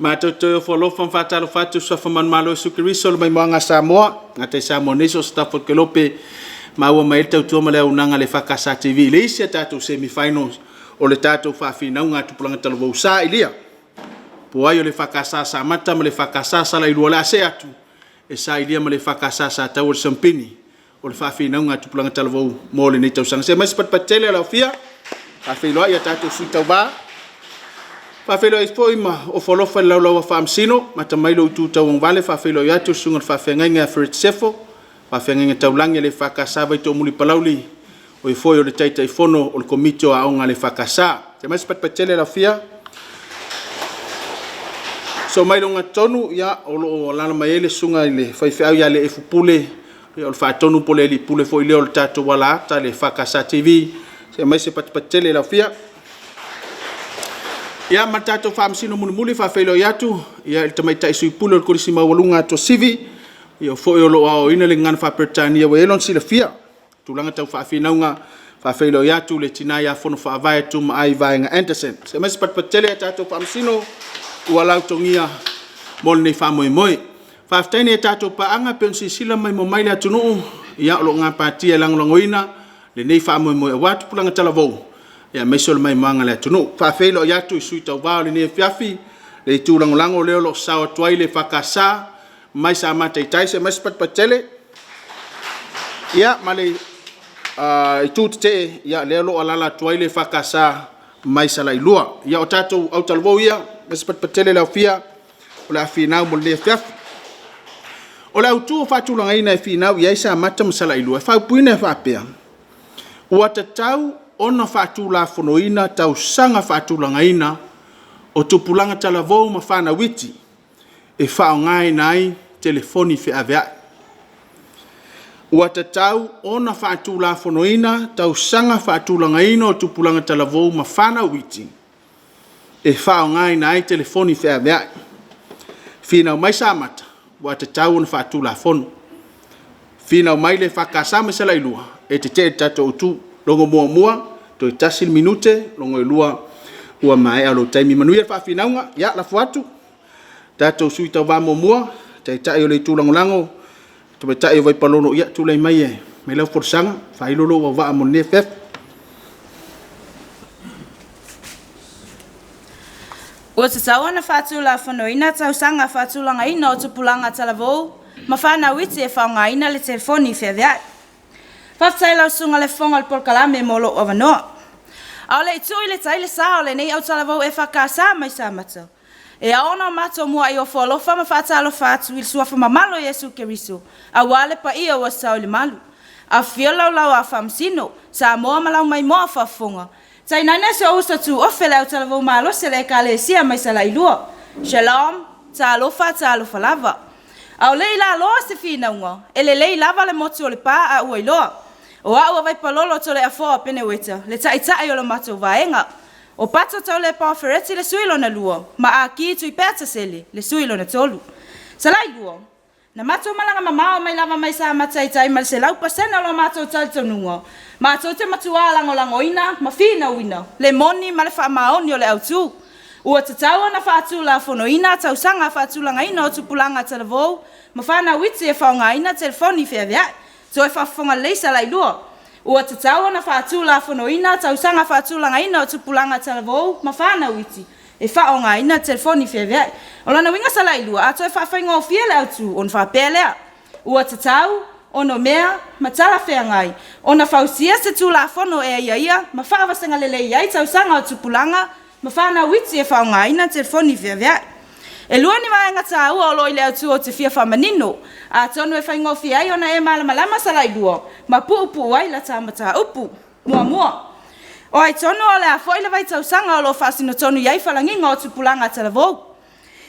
Matou te toe ofo alofa ma faatalofa atu i le Suafa manumalo o Iesu Keriso o le maimoaga a Samoa, gata i Samoa nei so o se tafa o le kelope, maua mai ai le tautua ma le auaunaga a le EFKS TV i le isi a tatou semi finals o le tatou faafinauga a tupulaga talavou sa ilia po o ai o le EFKS Samata ma le EFKS Salailua o le a see atu e sailia ma le EFKS Sataua i le siamupini o le faafinauga a tupulaga talavou mo lenei tausaga. Se i aumai se patupatu tele a Alofia, faafeiloai a tatou sui tauva. Faafeiloai foi ma ofo alofa i le Laulau a Faamasino, lata mai lou itu tauagavale faafeiloai atu le Susuga i le Faafeagaiga ia Fred Sefo, Faafeagaiga Taulagi a le EFKS Vaitoomuli Palauli, o e foi o le Taitaifono o le Komiti o Aoga a le EFKS. Se i aumai se patupatu tele Alofia. So mai le tonu o lo o alaala mai ai le susuga i le faifeau ia Leiefo Pule, o le faatonu po o le alii pule foi lea o le tatou alaata i le EFKS TV. Se i aumai se patupatu tele Alofia. Ia ma le tatou faamasino mulimuli, faafeiloai atu i le tamaitai sui pule o le Kolisi Maualuga a Tuasivi, o foi o lo o aoaoina le Gagana Faa-Peretania ua i ai lona silafia i tulaga tau faafinauga. Faafeiloai atu le tina ia Fonofaavae Tumaai Vaega Anderson. Se i aumai se patupatu tele a tatou faamasino ua lautogia mo lenei faamoemoe. Faafetai i a tatou paaga e pei ona silasila maimoa mai le atunuu, ia o lo o gapatia e lagolagoina lenei faamoemoe aua tupulaga talavou aemaise o le maimoaga a le atunuu. Faafeiloai atu i sui tauva o lenei afiafi, le itu lagolago lea o lo o sao atu ai le EFKS mai Samata i tai, se i aumai se patupatu tele. Ia ma le itu tetee, lea o lo o alaala atu ai le EFKS mai Salailua. Ia o tatou autalavou ia, aumai se patupatu tele le aufia o le a finau mo lenei afiafi. O le autu o faatulagaina e finau i ai Samata ma Salailua e faaupuina e faapea, ua tatau ona faatulafonoina tausaga faatulagaina o tupulaga talavou ma fanau iti e faaaogaina ai telefoni feaveai. Ua tatau ona faatulafonoina tausaga faatulagaina o tupulaga talavou ma fanau iti e faaaogaina ai telefoni feaveai. Finau mai Samata, ua tatau ona faatulafono. Finau mai le EFKS ma Salailua, e tetee i le tatou autu. Logo muamua, toe tasi le minute, logo lua ua maea lou taimi. Manuia le faafinauga, ia lafo atu tatou sui tauva muamua, taitai o le itu lagolago, tamaitai o Vaipalono, ia tulai mai e aumai lau folasaga, faailo lou auvaa mo lenei afiafi. Ua tatau ona faatulafonoina tausaga faatulagaina o tupulaga talavou ma fanau iti e faaaogaina le telefoni feaveai. Faafetai i lau susuga i le fofoga o le polokalame mo lou avanoa. A o le i tuu i le tai le sa o lenei autalavou EFKS mai Samata, e ao ona matou muai ofo alofa ma faatalofa atu i le suafa mamalo o Iesu Keriso, aua le paia ua sao i le malu. Afifio laulau a faamasino, Samoa ma lau maimoa faafofoga, tainane si ou uso tuofe le autalavou malosi a le Ekalesia mai Salailua. Shalom, talofa talofa lava. A o le i laloa se finauga, e lelei lava le motu o le pa a ua iloa. O au o Vaipalolo Toleafoa Peneueta, le taitai o le matou vaega. O Pato Taulepoa Fereti le sui lona lua, ma Aki Tuipea Tasele le sui lona tolu. Salailua, na matou malaga mamao mai lava mai Samata i tai ma le 100% lo matou talitonuga, matou te matua lagolagoina ma finauina le moni ma le faamaoni o le autu. Ua tatau ona faatulafonoina tausaga faatulagaina o tupulaga talavou ma fanau iti e faaaogaina telefoni feaveai. Toe faafofoga lelei Salailua. Ua tatau ona faatulafonoina tausaga faatulagaina o tupulaga talavou ma fanau iti e faaaogaina telefoni feaveai. O lona uiga Salailua, a toe faafaigofie le autu ona faapea lea, ua tatau, onomea ma talafeagai ona fausia se tulafono e aiaia ma faavasega lelei ai tausaga o tupulaga ma fanau iti e faaaogaina telefoni feaveai. E lua ni vaega taua o lo o i le autu ou te fia faamanino, atonu e faigofie ai ona e malamalama Salailua ma puupuu ai la ta mataupu. Muamua, o ai tonu o le a foi le vaitausaga o lo o faasinotonu i ai falagiga o tupulaga talavou.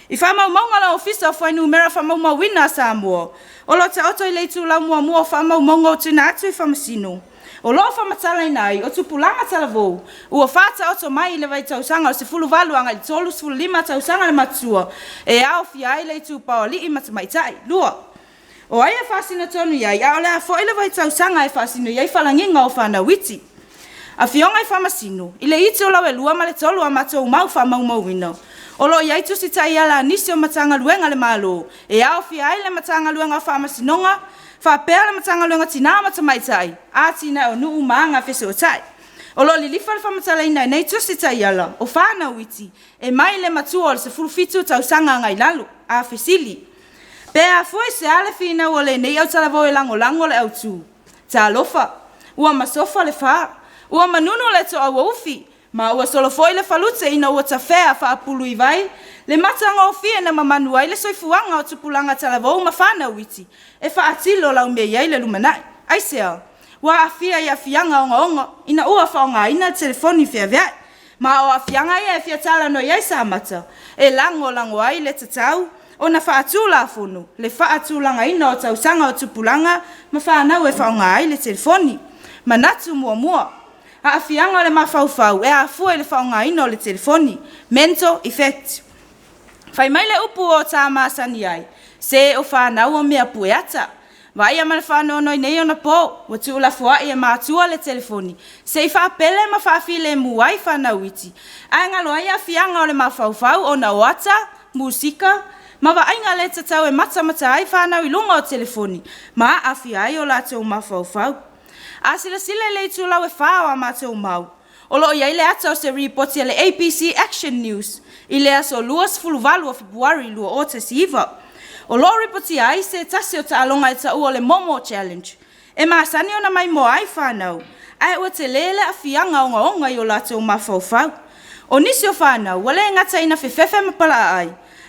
I faamaumauga a le Ofisa o Fuainumera Faamaumauina a Samoa, o lo o taoto i le itulau muamua o faamaumauga ua tuuina atu i Faamasino, o lo o faamatalaina ai o tupulaga talavou ua faataoto mai i le vaitausaga o le 18 agai i le 35 tausaga le matutua, e aofia ai le itupa o alii ma tamaitai. 2. O ai e faasino tonu i ai, a o le a foi le vaitausaga e faasino i ai falagiga o fanau iti? Afioga i Faamasino, i le itulau e 2 ma le 3 o a matou mau faamaumauina, o lo o i ai tusi taiala a nisi o Matagaluega a le Malo e aofia ai le Matagaluega o Faamasinoga faapea le Matagaluega o Tina ma Tamaitai, Atinae o Nuu ma Agafesootai. O lo o lilifa le faamatalaina i nei tusi taiala, o fanau iti e mai le matua o le 17 tausaga agai i lalo. A. Fesili, Pe afua i se a le finau a lenei autalavou e lagolago le autu? Talofa, ua masofa le fa, ua manunu le toauoufi, ma ua solo foi le falute ina ua tafea faapuluivai le matagofie na mamanu ai le soifuaga o tupulaga talavou ma fanau iti e faatilo laumea i ai le lumanai. Aisea? Ua aafia i aafiaga ogaoga ina ua faaaogaina le telefoni feaveai. Ma o aafiaga ia e fia talanoa i ai Samata e lagolago ai le tatau ona faatulafono le faatulagaina o tausaga o tupulaga ma fanau e faaaoga ai le telefoni. Manatu muamua, aafiaga o le mafaufau e afua i le faaaogaina o le telefoni, mental effect. Fai mai le upu ua ta masani ai, se o fanau o mea pueata. Vaaia ma le faanoanoa i nei ona po ua tuulafoai e matua le telefoni se i faapele ma faafilemu ai fanau iti, ae galo ai aafiaga o le mafaufau ona o ata, musika ma vaaiga le tatau e matamata ai fanau i luga o telefoni ma aafia ai o latou mafaufau. A silasila i le itulau e 4 o a matou mau, o lo o i ai le ata o se ripoti a le ABC Action News i le aso 28 o Fepuari 2019. O lo o ripotia ai se tasi o taaloga e taua o le Momo Challenge e masani ona maimoa ai fanau, ae ua tele le aafiaga ogaoga i o latou mafaufau. O nisi o fanau ua le gata ina fefefe ma palaaai,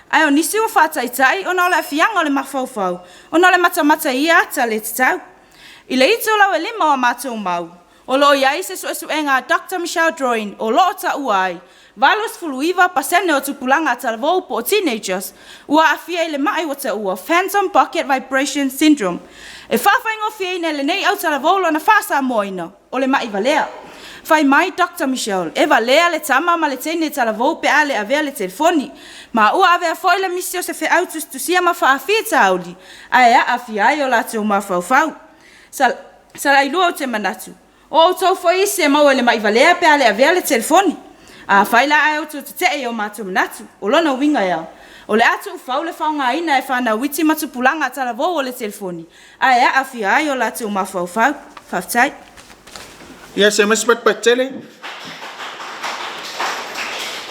ae o nisi ua faataitai ona o le aafiaga o le mafaufau ona o le matamata i ia ata le tatau. I le itulau e 5 o a matou mau, o lo o i ai se suesuega a Doctor Michelle Droin o lo o taua ai, 89% o tupulaga talavou po o teenagers ua aafia i le mai ua taua Phantom Pocket Vibration Syndrome. E faafaigofieina e lenei autalavou lona faa-Samoaina, o le mai valea. Fai mai Doctor Michelle, e valea le tama ma le teine talavou pe a le avea le telefoni, ma ua avea foi le misi o se feau tusitusia ma faafitauli ae aafia ai o latou mafaufau. Salailua ou te manatu, o outou foi isi e maua i le mai valea pe a le avea le telefoni. Afai la ae outou tetee i o matou manatu, o lona uiga e a? O le a tuufau le faaaogaina e fanau iti ma tupulaga talavou o le telefoni ae aafia ai o latou mafaufau. Faafetai. Ia, se i aumai se patupatu tele.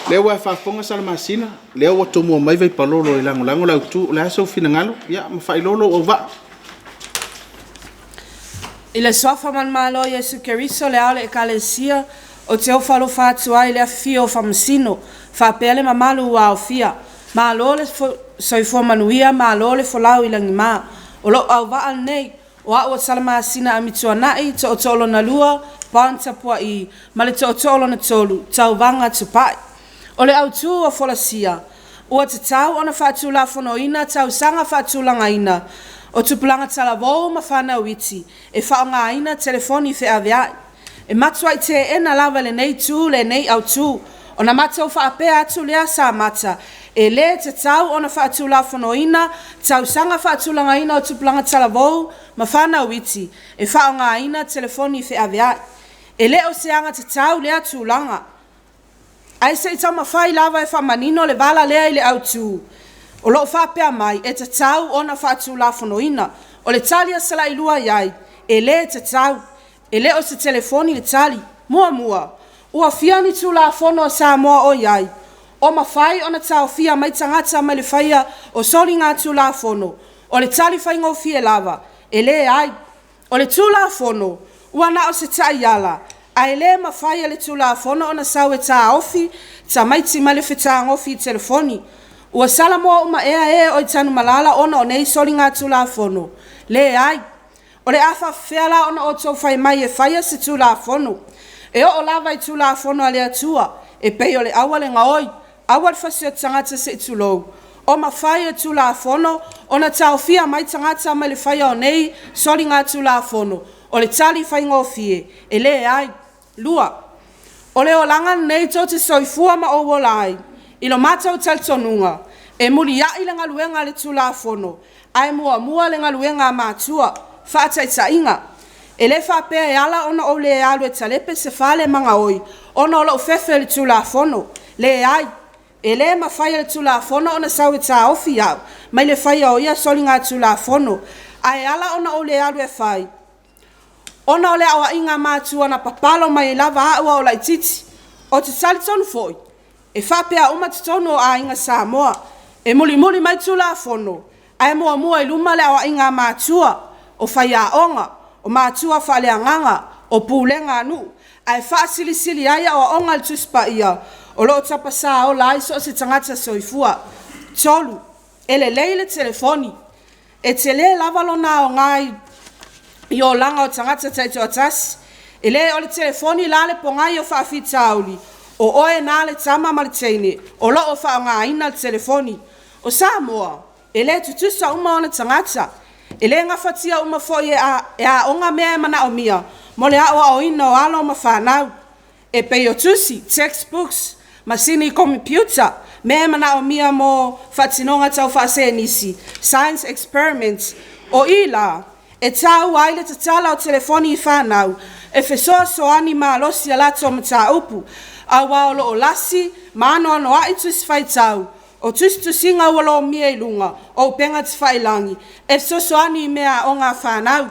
Lea ua e faafofoga Salamasina, lea ua tomua mai Vaipalolo e lagolago le autu. O le a sou finagalo? Ia ma faailoa lou auvaa. I le suafa manumalo o Iesu Keriso le ao o le Ekalesia, ou te ofo alofa atu ai i le afifio o Faamasino, faapea le mamalu ua aofia. Malo le soifua manuia, malo le folau i lagima. O lou auvaa lenei, o au o Salamasina Amituanai, tootoo lona lua, Bond Tapuai, ma le tootoo lona tolu, Tauvaga Tupai. O le autu ua folasia, ua tatau ona faatulafonoina tausaga faatulagaina o tupulaga talavou ma fanau iti e faaaogaina telefoni feaveai. E matuai teena lava e lenei itu lenei autu. Ona matou faapea atu lea Samata, e le tatau ona faatulafonoina tausaga faatulagaina o tupulaga talavou ma fanau iti e faaaogaina telefoni feaveai. E le o se agatatau lea tulaga. Ae se i taumafai lava e faamanino le vala lea i le autu, o lo o faapea mai, e tatau ona faatulafonoina. O le tali a Salailua i ai, e le tatau, e le o se telefoni le tali. Muamua, ua fia ni Tulafono a Samoa o i ai o mafai ona taofia mai tagata mai le faia o soligatulafono? O le tali faigofie lava, e leai. O le Tulafono, ua na o se taiala, ae le mafai e le Tulafono ona sau e taofi tamaiti mai le fetagofi i telefoni. Ua salamo uma ea e o i Tanumalala ona o nei soligatulafono? Leai. O le a faapefea la ona outou fai mai e faia se Tulafono? E oo lava i Tulafono a le Atua, e pei o le aua le gaoi, aua le fasioti tagata se i tulou, O mafai e Tulafono ona taofia mai tagata mai le faia o nei soligatulafono? O le tali faigofie, e leai. 2. O le olaga lenei tou te soifua ma ou ola ai, i lo matou talitonuga, e muliai le galuega a le Tulafono, ae muamua le galuega a matua. Faataitaiga, e le faapea e ala ona ou le alu e talepe se fale ma gaoi ona o lou fefe i le Tulafono. Leai, e le mafai e le Tulafono ona sau e taofi au mai le faia o ia soligatulafono. Ae ala ona ou le alu e fai, ona o le aoaiga a matua na papalo mai ai lava au a o laitiiti. Ou te talitonu foi, e faapea uma totonu o aiga Samoa, e mulimuli mai Tulafono, ae muamua i luma le aoaiga a matua, o faiaoga, o matua faaleagaga, o pulega a nuu, ae faasilisili ai aoaoga a le Tusi Paia o lo o tapasaola ai so o se tagata soifua. 3. E lelei le telefoni, e tele lava lona aoga i olaga o tagata taitoatasi. E le o le telefoni la le pogai o faafitauli, o oe na le tama ma le teine o lo o faaaogaina le telefoni. O Samoa, e le tutusa uma ona tagata, e le gafatia uma foi e aoga mea e manaomia mo le aoaoina o alo ma fanau, e pei o tusi, textbooks, masini komepiuta, mea e manaomia mo faatinoga tau faasenisi, science experiments. O i la e taua ai le tatala o telefoni i fanau e fesoasoani malosi i a latou mataupu, aua o lo o lasi ma anoanoai tusi faitau, o tusitusiga ua lomia i luga o upega tafailagi e fesoasoani i meaaoga a fanau.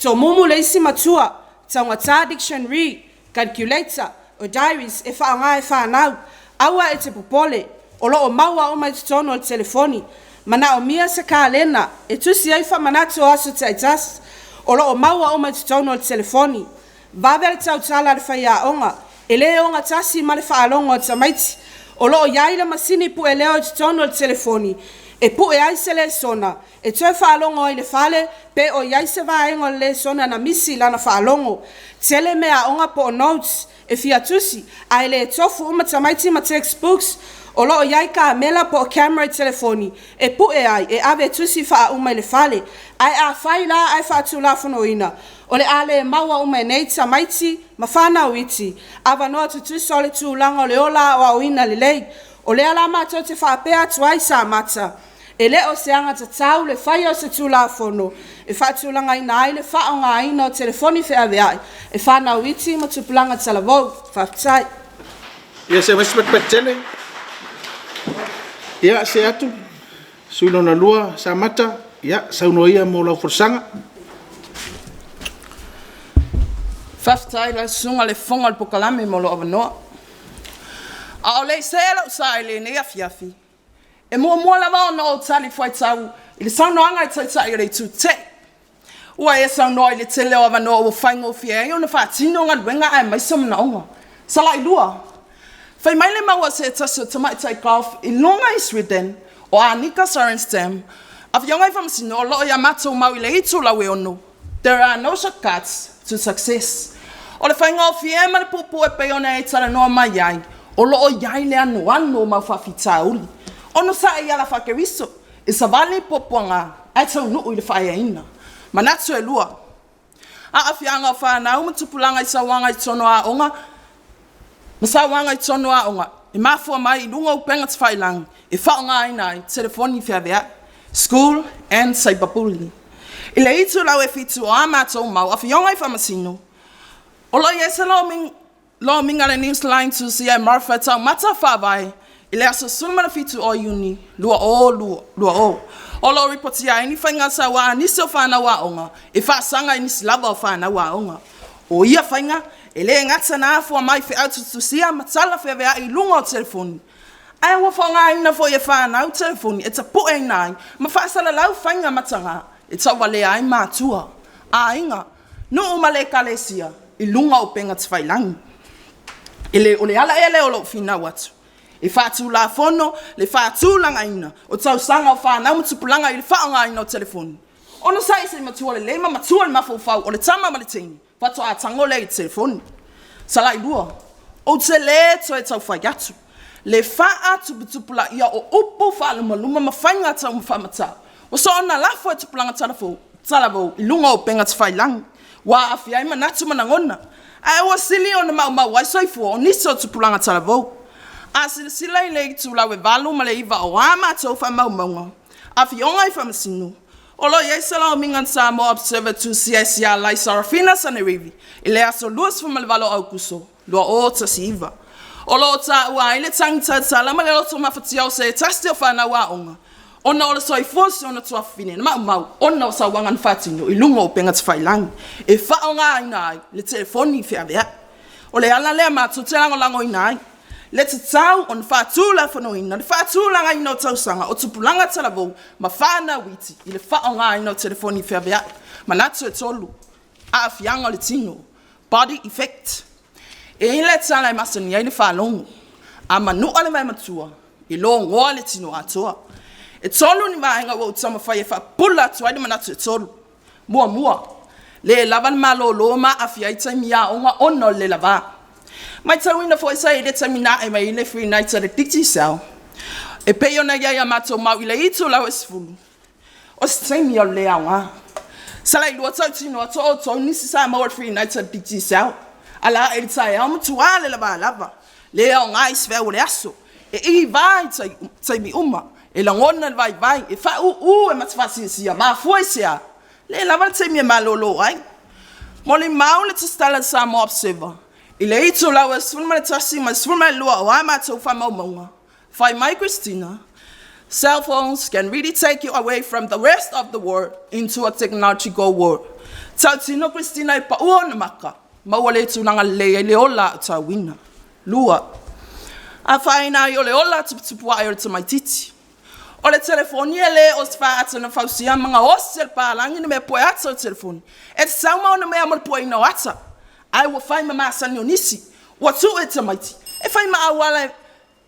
Tomumu le isi matua, taugata dictionary, calculator, o diaries e faaaoga e fanau. Aua e te popole, o lo o maua uma i totonu o le telefoni. Manaomia se kalena e tusi ai faamanatu o aso taitasi, o lo o maua uma i totonu o le telefoni. Vave le tautala a le faiaoga, e le ogatasi ma le faalogo a tamaiti. O lo o i ai le masini pue leo i totonu o le telefoni e pue ai se lesona e toe faalogo ai i le fale pe o i ai se vaega o le lesona na misi i lana faalogo. Tele meaaoga po o notes e fia tusi ae le tofu uma tamaiti ma textbooks. O lo o i ai kamela po o camera i telefoni e pue ai e ave e tusi faauma i le fale. Ae afai la ae faatulafonoina, o le a le maua uma e nei tamaiti ma fanau iti avanoa tutusa o le tulaga o le ola aoaoina lelei. O lea la matou te faapea atu ai Samata, e le o se agatatau le faia o se Tulafono e faatulagaina ai le faaaogaina o telefoni feaveai e fanau iti ma tupulaga talavou. Faafetai. Ia se i aumai se patupatu tele. Ia, see atu le sui usufono lona lua Samata, ia saunoa ia mo lau folasaga. Faafetai i lau Susuga i le Fofoga o le Pokalame mo lou avanoa. A o le i see lou sa i lenei afiafi, e muamua lava ona ou talifuaitau i le saunoaga a le Taitai o le Itu Tetee. Ua e saunoa i le tele o avanoa ua faigofie ai ona faatino galuega aemaise o manaoga. Salai 2, fai mai le mau a se tasi o tamaitai golf i luga i Sweden, o Annika Sorenstam, Afioga i Faamasino o lo o ia matou mau i le itulau e 6, There are no shortcuts to success. O le faigofie ma le puupuu e pei ona e talanoa mai ai, o lo o i ai le anoano o mau faafitauli. Onosai i ala faa-Keriso, e savali puapuaga ae taunuu i le faaeaina. Manatu e 2, aafiaga o fanau ma tupulaga i sauaga i totonu o aoga ma sauaga i totonu o aoga e mafua mai i luga o upega tafailagi e faaaogaina ai telefoni feaveai. School and cyberbullying. I le itulau e 7 o a matou mau afioga i Faamasino, o lo o i ai se lomiga a le Newsline tusia e Martha Taumata Faavae i le aso 17 o Iuni 2020. O lo o ripotia ai ni faiga saua a nisi o fanau aoga e faasaga i nisi lava o fanau aoga. O ia faiga, e le gata na afua mai i feau tusitusia ma tala feaveai i luga o telefoni, ae ua faaaogaina foi e fanau telefoni e tapueina ai ma faasalalau faiga mataga e tauvalea ai matua, aiga, nuu ma le ekalesia i luga o upega tafailagi. E le o le ala ea lea o lou finau atu e faatulafono le faatulagaina o tausaga o fanau ma tupulaga i le faaaogaina o telefoni? Onosai se i matua lelei ma matua le mafaufau o le tama ma le teine faatoa tago lea i le telefoni. Salai 2, ou te le toe tau fai atu. Le faatuputupulaia o upu faalumaluma ma faiga taumafaamatau ua soona lafo e tupulaga talavou i luga o upega tafailagi, ua aafia ai manatu ma lagona, ae ua sili ona maumau ai soifua o nisi o tupulaga talavou. A silasila i le itulau e 8 ma le 9 o a matou faamaumauga, Afioga i Faamasino, o lo o i ai se lomiga na Samoa Observer tusia e Sialai Sarafina Sanerivi i le aso 28 o Aokuso 2019. O lo o taua ai le tagi talatala ma le loto mafatia o se tasi o fanau aoga ona o le soifua o si ona tuafafine na maumau ona o sauaga na faatino i luga o upega tafailagi e faaaogaina ai le telefoni feaveai. O le ala lea matou te lagolagoina ai le tatau ona faatulafonoina le faatulagaina o tausaga o tupulaga talavou ma fanau iti i le faaaogaina o telefoni feaveai. Manatu e 3, aafiaga o le tino, body effect. E i ai le tala e masani ai le faalogo, a manua le vaematua, e logoa le tino atoa. E 3 ni vaega ua ou taumafai e faapupula atu ai le manatu e 3. Muamua, le lava le malolo ma aafia ai taimi aoga ona o le le lava. Matauina foi sa i ai le taimi na ae mai ai le free night a le Digicel, e pei ona i ai a matou mau i le itulau e 10, o se taimi o le le aoga. Salailua tautino atu o outou nisi sa maua i le free night a le Digicel. Ala ae i le taeao matua le lava lava, le aoga i se feau o le aso, e iva i taimi uma, e lagona le vaivai, e faauu e matafaasiasia. Mafua i se a? Le lava le taimi e malolo ai. Molimau le tusitala a le Samoa Observer i le itulau e 11 ma le 12 o a matou faamaumauga, fai mai Christina, cell phones can really take you away from the rest of the world into a technological world. Tautino Christina e pau ona maka, ma ua le tulaga lelei ai le ola aotauina. 2, afaina ai o le ola tuputupu ae o le tamaitiiti. O le telefoni e le o se faata na fausia ma gaosi e le palagi le mea pue ata o le telefoni. E tatau ma ona mea mo le pueina o ata, ae ua fai ma masani o nisi. Ua tuu e tamaiti e fai ma auala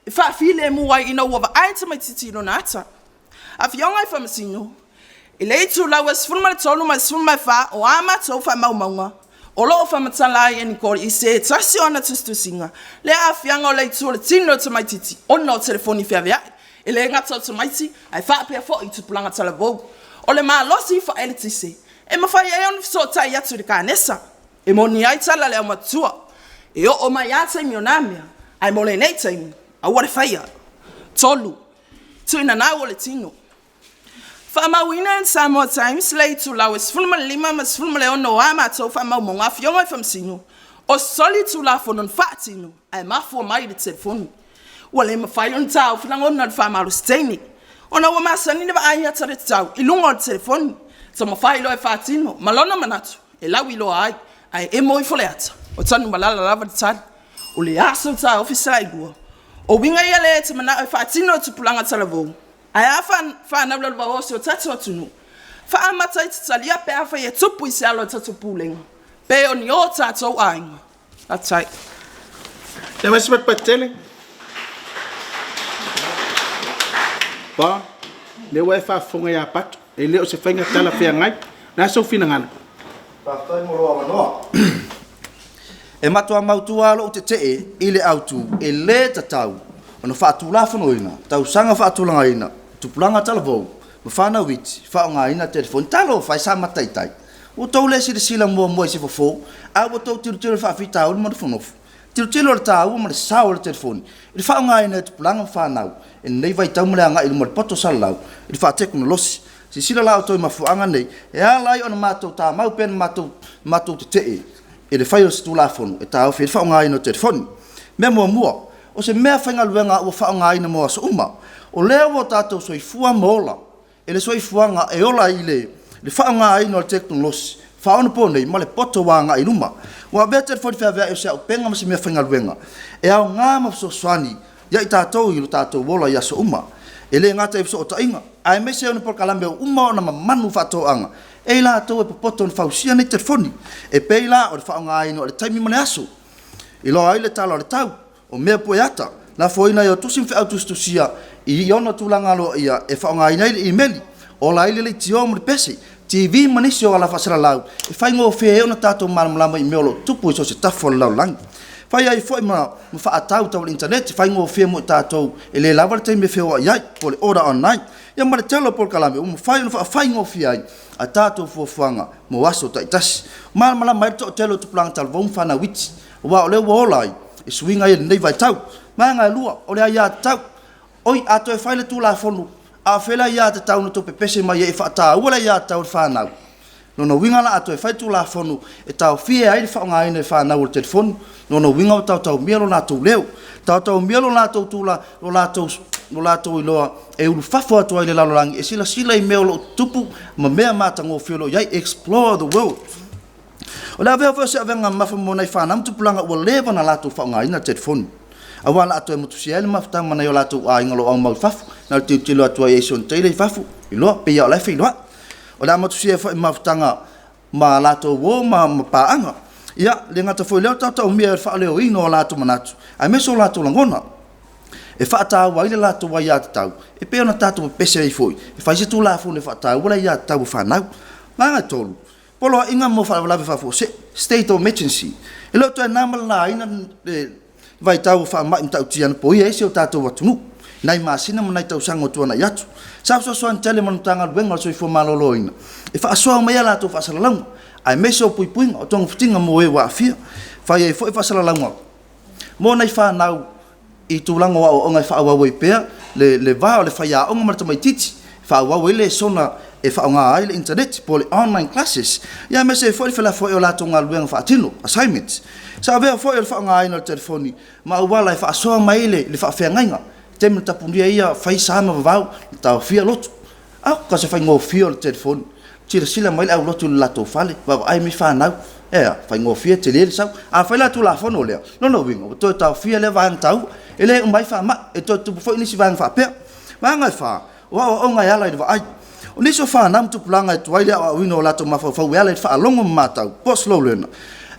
e faafilemu ai ina ua vaai le tamaitiiti i lona ata. Afioga i Faamasino, i le itulau e 13 ma le 14 o a matou faamaumauga, o lo o faamatala ai e Nicole i se tasi o ana tusitusiga le aafiaga o le itu o le tino o le tamaitiiti ona o telefoni feaveai. E le gata o tamaiti ae faapea foi i tupulaga talavou. O le malosi faaeletise e mafai ai ona fesootai atu i le kanesa. E moni ai tala a le aumatua, e oo mai lava taimi o na mea, ae mo lenei taimi, aua le faia. 3, tuuina o le tino. Faamauina e le Samoa Times le itulau e 15 ma le 16 o a matou faamaumauga Afioga i Faamasino, o soli Tulafono na faatino ae mafua mai i le telefoni. Ua le mafai ona taofi lagona o le faamalosi teine ona ua masani le vaai ata le tatau i luga o le telefoni. Taumafai loa e faatino ma lona manatu e lauiloa ai, ae emo ifo le ata, o Tanumalala lava le tali. O le aso taofi salailua. O uiga ia lea e te manao e faatino e tupulaga talavou, ae a fanau lalovaoa o si o tatou atunuu? Faaamata ai te talia pe afai e tupu i se alo o le tatou pulega, pe o ni o tatou aiga. Faafetai. Ia mai se patupatu tele. Ba, lea ua e faafofoga ia Pato, e le o se faiga talafeagai. O le a sou finagalo? Faafetai mo lou avanoa. E matua mautu lava lou tetee i le autu e le tatau ona faatulafonoina tausaga faatulagaina tupulaga talavou ma fanau iti faaaogaina telefoni. Talofa e sa mataitai! Ua outou le silasila muamua i se fofo, ae ua outou tilotilo i le faafitauli ma nofonofo. Tilotilo i le taua ma le sao o le telefoni i le faaaogaina e tupulaga ma fanau i lenei vaitau ma le agai i luma o le poto salalau i le faatekonolosi. Silasila la outou i mafuaaga nei e ala ai ona matou tamau pea le matou tetee i le fai o se Tulafono e taofi ai le faaaogaina o telefoni. Mea muamua, o se mea faigaluega ua faaaogaina mo aso uma. O lea ua tatou soifua ma ola i le soifuaga e ola i le faaaogaina o le tekonolosi faaonaponei ma le poto ua agai i luma. Ua avea telefoni feaveai o se auupega ma se mea faigaluega e aoga ma fesoasoani ia i tatou i lo tatou ola i aso uma. E le gata i fesootaiga, aemaise ona polokalame ua uma ona mamanu faatoaga e i latou e popoto na fausia nei telefoni. E pei la o le faaaogaina o le taimi ma le aso, iloa ai le tala o le tau, o mea pueata, lafoina ai o tusi ma feau tusitusia i ona tulaga aloaia e faaaogaina ai le imeli, ola ai le leitio ma le pese, TV ma nisi o ala faasalalau e faigofie ai ona tatou malamalama i mea o lo o tutupu i so o se tafa o le lalolagi. Fai ai foi ma faatau tau le internet, faigofie mo i tatou e le lava le taimi e feoai ai, po o le order online. Ia ma le tele o polokalame ua mafai ona faafaigofie ai a tatou fuafuaga mo aso taitasi. Malamalama ai le toatele o tupulaga talavou ma fanau iti, aua o lea ua ola ai i suiga ia i lenei vaitau. Vaega e lua, o le aiatatau. Oi, a toe fai le Tulafono, a o fea le aiatatau na tou pepese mai ai e faataua le aiatatau a le fanau? Lona uiga la a toe fai le Tulafono e taofia ai le faaaogaina e fanau o le telefoni, lona uiga ua taotaomia lo latou leo, taotaomia lo latou iloa e ulufafo atu ai i le lalolagi e silasila i mea o lo o tutupu ma mea matagofie o lo o i ai, explore the world. O le avea foi o se avega mamafa mo nai fanau ma tupulaga ua leva ona latou faaaogaina le telefoni, aua o le a toe motusia ai le mafutaga ma nai o latou aiga o lo o aumau i fafo, na o le tilotilo atu lava i Asian Tailor i fafo, iloa, pei lava o la e feiloai. O le a motusia ai foi ma mafutaga ma latou uo ma paaga. Ia, e le gata foi i lea o le taotaomia i le faaleoina o latou manatu aemaise o latou lagona e faataua ai le latou aiatatau e pei ona tatou pepese ai foi e fai se Tulafono e faataua le aiatatau a fanau. Vaega e 3, Poloaiga mo Faalavelave Faafuasei, State of Emergency. E le o toe na ma le laina le vaitau o faamai matautia na poia ai si o tatou atunuu i nai masina ma nai tausaga ua tuanai atu. Sa fesoasoani tele ma le Matagaluega o le Soifua Maloloina e faasoa mai a latou faasalalauga, aemaise o puipuiga, o togafitiga mo e ua aafia. Fai ai foi faasalalauga mo nai fanau i tulaga o aoaoga e faaauau ai pea le va o le faiaoga ma le tamaitiiti, e faaauau ai lesona e faaaoga ai le internet po o le online classes, ia aemaise ai foi le felafoai o latou galuega faatino, assignments. Sa avea foi o le faaaogaina o le telefoni ma auala e faasoa mai ai le faafeagaiga i taimi o tapunia ia, fai sa ma vavau, taofia lotu. Oka se faigofie o le telefoni, silasila mai le aulotu i le latou fale, vaavaai mai fanau, e a? Faigofie, tele le sau. A fai la le Tulafono lea, lona uiga ua toe taofia lea vaega taua. E le uma ai faamai, e toe tutupu foi nisi vaega faapea. Vaega e 4, o aoaoga e ala i le vaai. O nisi o fanau ma tupulaga e tuai le aoaoina o latou mafaufau e ala i le faalogo ma matau po o slow learner,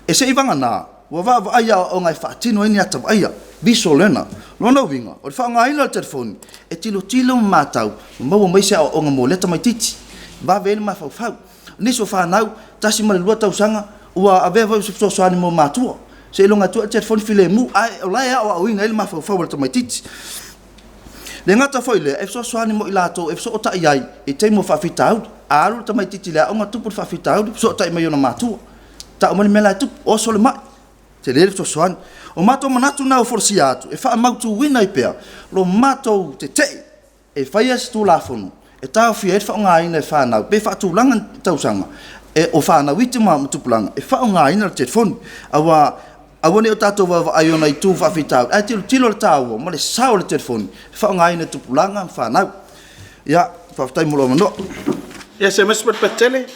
e se i vagana ua vaavaai i aoaoga e faatino ai ni ata vaaia, visual learner. Lona uiga, o le faaaogaina o le telefoni e tilotilo ma matau ma maua mai se aoaoga mo lea tamaitiiti, vave ai le mafaufau. O nisi o fanau, 1 ma le 2 tausaga ua avea foi ma se fesoasoani mo matua, seiloga e tuu atu le telefoni filemu, a o la e aoaoina ai le mafaufau o le tamaitiiti. E le gata foi i lea, e fesoasoani mo i latou e fesootai ai i taimi o faafitauli. A alu le tamaitiiti i le aoga tupu le faafitauli, fesootai mai i ona matua, tau mai le mea la e tupu, oso le mai, tele le fesoasoani. O matou manatu na ua folasia atu e faamautuina ai pea lo matou tetee e faia se Tulafono e taofia ai le faaaogaina e fanau pe faatulaga ni tausaga o fanau iti ma tupulaga e faaaogaina le telefoni, aua aua ne i o tatou vaavaai i ona itu faafitauli, ae tilotilo i le taua ma le sao o le telefoni e faaaogaina e tupulaga ma fanau. Ia, faafetai mo lou avanoa. Ia, se i aumai se Patele.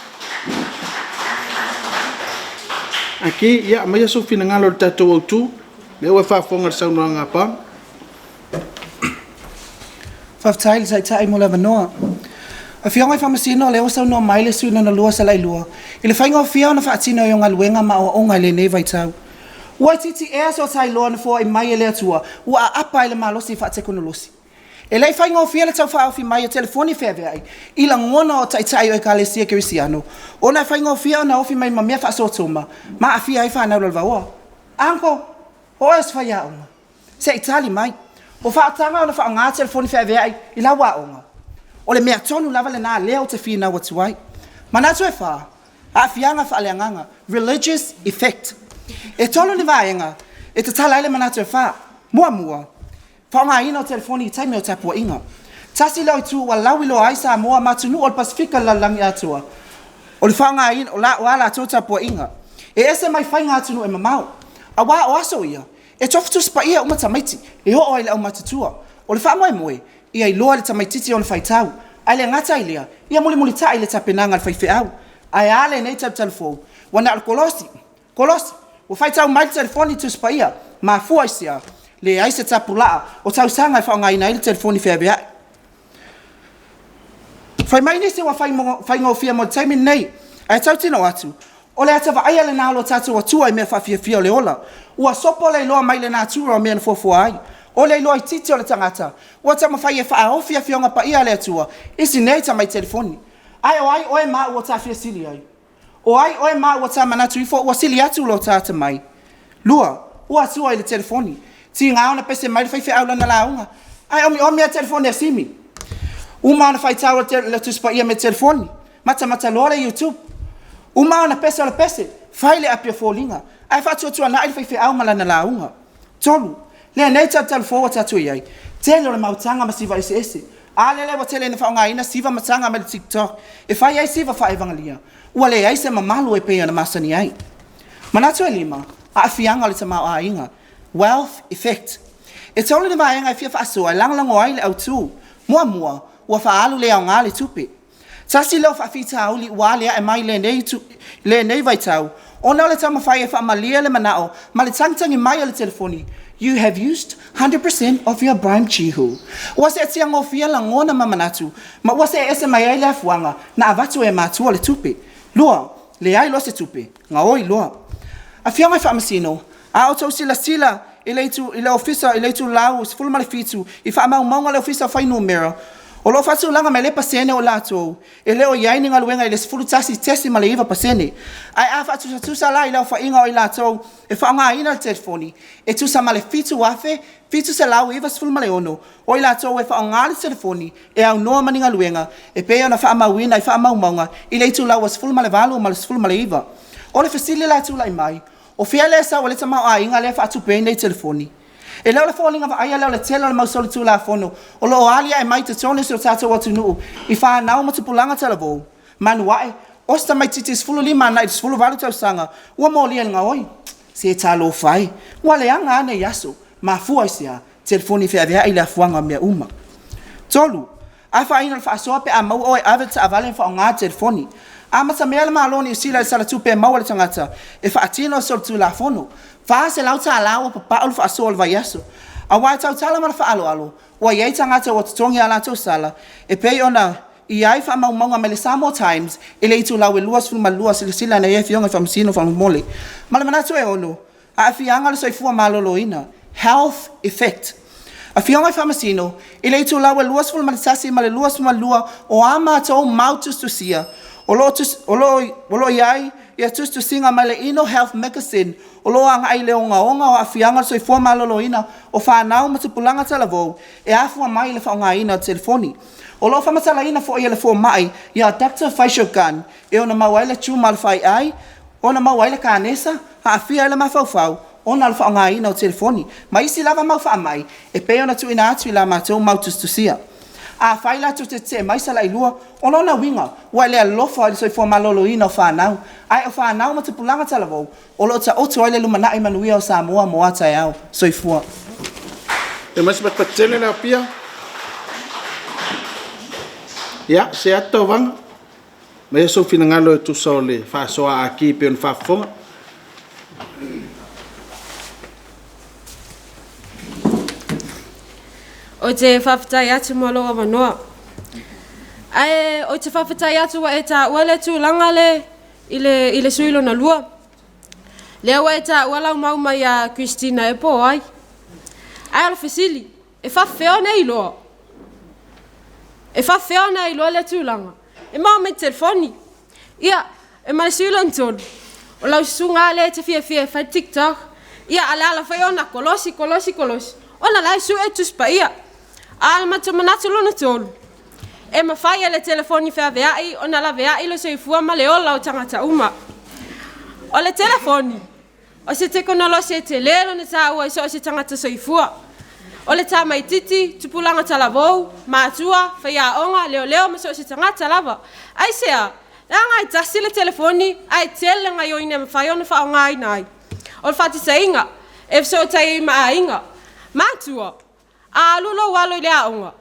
Aki, ia aumaia sou finagalo i le tatou autu, lea ua e faafofoga i le saunoaga a Paul. Faafetai i le Taitai mo le avanoa. Afioga i Faamasino, o lea ua saunoa mai le sui usufono lona lua o Salailua i le faigofie ona faatino ai o galuega ma aoaoga i lenei vaitau. Ua itiiti ea so ta iloa na foai mai e le Atua ua aapa ai le malosi faatekonolosi? E le i faigofie le tau faaofi mai o telefoni feaveai i lagona o Taitai o Ekalesia Kerisiano ona e faigofie ona ofi mai ma mea faasootoma ma aafia ai fanau lalovaoa. Uncle, o oe o se faiaoga, se i tali mai, o faataga ona faaaoga telefoni feaveai i lau aoga? O le mea tonu lava lena lea ou te finau atu ai. Manatu e fa, aafiaga faaleagaga, religious effect. E tolu ni vaega e tatala ai le manatu e fa. Muamua, faaaogaina o telefoni i taimi o tapuaiga. Tasi lea o itu ua lauiloa ai Samoa ma atunuu o le Pasefika i le lalolagi atoa, o le faaaogaina o a latou tapuaiga. E ese mai faiga a atunuu e mamao, aua o aso ia, e tofu Tusi Paia uma tamaiti, e oo lava i le aumatutua. O le faamoemoe, ia iloa e le tamaitiiti ona faitau, ae le gata i lea, ia mulimulitai i le tapenaga a le faifeau. Ae a lenei talutalufou? Ua na o le kolosi, kolosi, ua faitau mai le telefoni Tusi Paia. Mafua i se a? Leai se tapulaa o tausaga e faaaogaina ai le telefoni feaveai. Fai mai nisi ua faigofie mo le taimi lenei, ae tautino atu, o le ata vaaia lena o lo tatou Atua i mea faafiafia o le ola. Ua sopo le iloa mai le natura o mea na fuafua ai. O le iloa itiiti o le tagata ua taumafai e faaofi Afioga Paia a le Atua i si nei tamai telefoni. Ae o ai oe ma au ua ta fia sili ai? O ai oe ma au ua ta manatu ifo ua sili atu lo ta atamai? Lua, Ua sua i le telefoni. Tiga ona pese mai le faifeau i lana lauga, Ae omiomi lava le telefoni a Simi. Uma ona faitau le Tusi Paia mai le telefoni, matamata loa le YouTube. Uma ona pese o le pese, fai le api o foliga, ae faatuatuanai le faifeau ma lana lauga. 3, Lenei talutalufou ua tatou i ai, tele o le mau taga ma siva eseese. A lele ua tele ina faaaogaina siva ma taga mai le TikTok e fai ai siva faa-evagania. Ua leai se mamalu e pei ona masani ai. Manatu e 5, Aafiaga o le tamaoaiga, Wealth effect. E tolu ni vaega e fia faasoa e lagolago ai le autu. Muamua, ua faaalu le aoga le tupe. Tasi lea o faafitauli ua aliae mai i lenei vaitau ona o le taumafai e faamalie le manao ma le tagitagi mai o le telefoni, You have used 100% of your Brian Chihu. Ua seetia gofie lagona ma manatu ma ua see ese mai ai le afuaga na avatu e matua le tupe. Lua, leai loa se tupe, gaoi loa. Afioga i Faamasino, a outou silasila i le itu, i le Ofisa i le itulau 17 i faamaumauga a le Ofisa o Fuainumera, o lo o faatulaga mai lea pasene o i latou e le o i ai ni galuega i le 11.9%. Ae a faatusatusa la i le aofaiga o i latou e faaaogaina le telefoni, e tusa ma le 7,796 o i latou e faaaoga le telefoni e aunoa ma ni galuega e pei ona faamauina i faamaumauga i le itulau 18 ma le 19. O le fesili la e tulai mai, o fea lea e sau ai le tamaoaiga lea e faatupe ai nei telefoni? E le o le foliga vaaia lea o le tele o le mau solitulafono o lo o aliae mai i totonu o si o tatou atunuu i fanau ma tupulaga talavou? Manu ae, o se tamaitiiti 15 agai i le 18 tausaga ua molia i le gaoi. Se talofa e, ua leaga lava nei aso. Mafua i se a? Telefoni feaveai le afuaga o mea uma. 3. Afaina i le faasoa pe a maua oe e ave le taavale ma faaaoga le telefoni. Amatamea le Malo o Niu Sila i le sala tupe e maua e le tagata e faatino le solitulafono. $400 ua papau le faasoa o le vaiaso. Aua e tautala ma le faaaloalo, ua i ai tagata ua totogi a latou sala e pei ona i ai faamaumauga mai le Samoa Times i le itulau e 22, silasila ane i ai Afioga i Faamasino faamolemole. Ma le manatu e 6, aafiaga o le soifua maloloina, health effect. Afioga i Faamasino, i le itulau e 21 ma le 22 o a matou mau tusitusia, o lo o i ai tusitusiga mai le Ino Health Magazine o lo o agai i le ogaoga o aafiaga o le soifua maloloina o fanau ma tupulaga talavou e afua mai i le faaaogaina o telefoni. O lo o faamatalaina foi e le fomai ia Doctor Faisal Gun e ono maua ai le tiuma a le faiai, ono maua ai le kanesa, aafia ai le mafaufau ona o le faaaogaina o telefoni, ma isi lava mau faamai e pei ona tuuina atu i la matou mau tusitusia. Afai la tou te tetee mai salailua, o lona uiga ua e le alofa i le soifua maloloina o fanau, ae o fanau ma tupulaga talavou o lo o taoto ai le lumanai manuia o Samoa mo a taeao. Soifua. E mai se patupatu tele le Apia. Ia, se atu tauvaga. Maia sou finagalo e tusa o le faasoa aki e pei ona faafofoga. Ou te faafetai atu mo lou avanoa. Ae ou te faafetai atu ua e taua le tulaga le i le, i le sui lona lua. Lea ua e taua lau mau mai ia Christina e po o ai. Ae o le fesili, e faafefea ona e iloa? E faafefea ona e iloa lea tulaga? E maua mai i le telefoni. Ia, e ma le sui lona tolu, o lau susuga lava lea e te fiafia e fai TikTok. Ia, a o le ala foi ona kolosi, kolosi, kolosi, ona o la e sue le Tusi Paia. A o le matou manatu lona tolu, e mafai e le telefoni feaveai ona laveai le soifua ma le ola o tagata uma. O le telefoni, o se tekonolosi e tele lona taua i so o se tagata soifua. O le tamaititi, tupulaga talavou, matua, faiaoga, leoleo ma so o se tagata lava. Aisea? Leaga e tasi le telefoni ae tele gaoioiga e mafai ona faaaogaina ai. O le faataitaiga, e fesootai ai ma aiga. Matua, a alu lou alo i le aoga,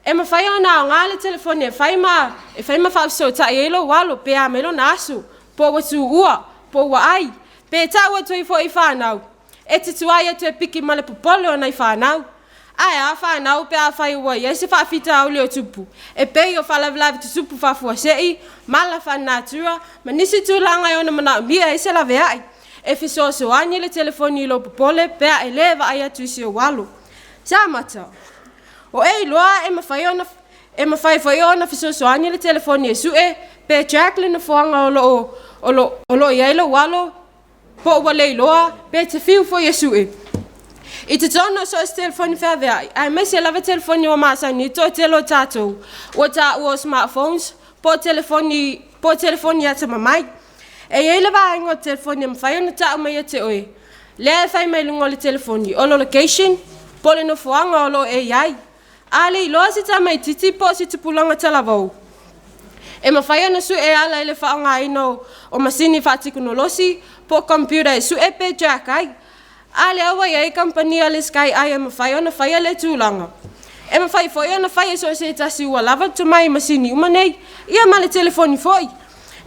e mafai ona aoga le telefoni e fai ma e fai ma faafesootai ai lou alo pe a mai lona aso, po ua tuua, po ua ai, pe tau atu ai foi i fanau, e te tuai atu e piki ma le popole o nai fanau. Ae a fanau pe afai ua i ai se faafitauli o tupu, e pei o faalavelave tutupu faafuasei, mala faalenatura, ma nisi tulaga e ono manaomia ai se laveai. E fesoasoani le telefoni i lou popole pe a e le vaai atu i si ou alo. Samata, O e iloa e mafai ona e mafai foi ona fesoasoani le telefoni e sue pe track le nofoaga o lo o o lo o i ai lou alo. Po ua le iloa, pe te fiu foi e sue. I totonu o so o se telefoni feaveai, aemaise lava telefoni ua masani ai le toatele o tatou, ua taua o smartphones po o telefoni po o telefoni atamamai. E i ai le vaega o le telefoni e mafai ona tau mai ia te oe, lea e fai mai luga o le telefoni o lo location po o le nofoaga o lo o e i ai. A le iloa se tamaitiiti po o se tupulaga talavou, e mafai ona sue e ala i le faaaogaina o masini faatekonolosi po o computer e sue pe track ai. A lea ua i ai kamupani a le Sky Eye e mafai ona faia lea tulaga. E mafai foi ona fai e so o se tasi ua lava le tomai i masini uma nei, ia ma le telefoni foi.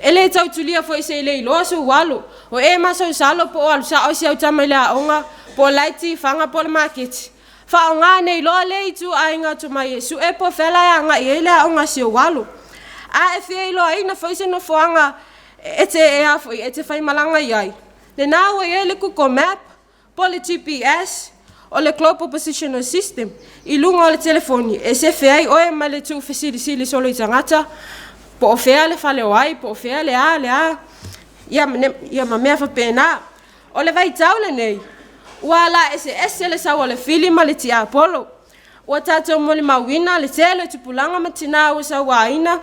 E le tau tulia foi se i le iloa sou alo, o e masalosalo po o alu sao si au tama i le aoga, po o la e tifaga po o le maketi. Faaaoga nei loa lea ituaiga tomai e sue po o fea la e agai i ai le aoga a si ou alo. A e fia iloaina foi se nofoaga e te, e a foi, e te faimalaga i ai, lena ua i ai le Google Map po o le GPS, o le Global Positional System i luga o le telefoni e sefe ai oe ma le tuufesilisili solo i tagata po o fea le fale o ai, po o fea le a, le a, ia ma, ia ma mea faapena. O le vaitau lenei, ua ala eseese le sau a le fili ma le tiapolo. Ua tatou molimauina le tele o tupulaga ma tinā ua sauaina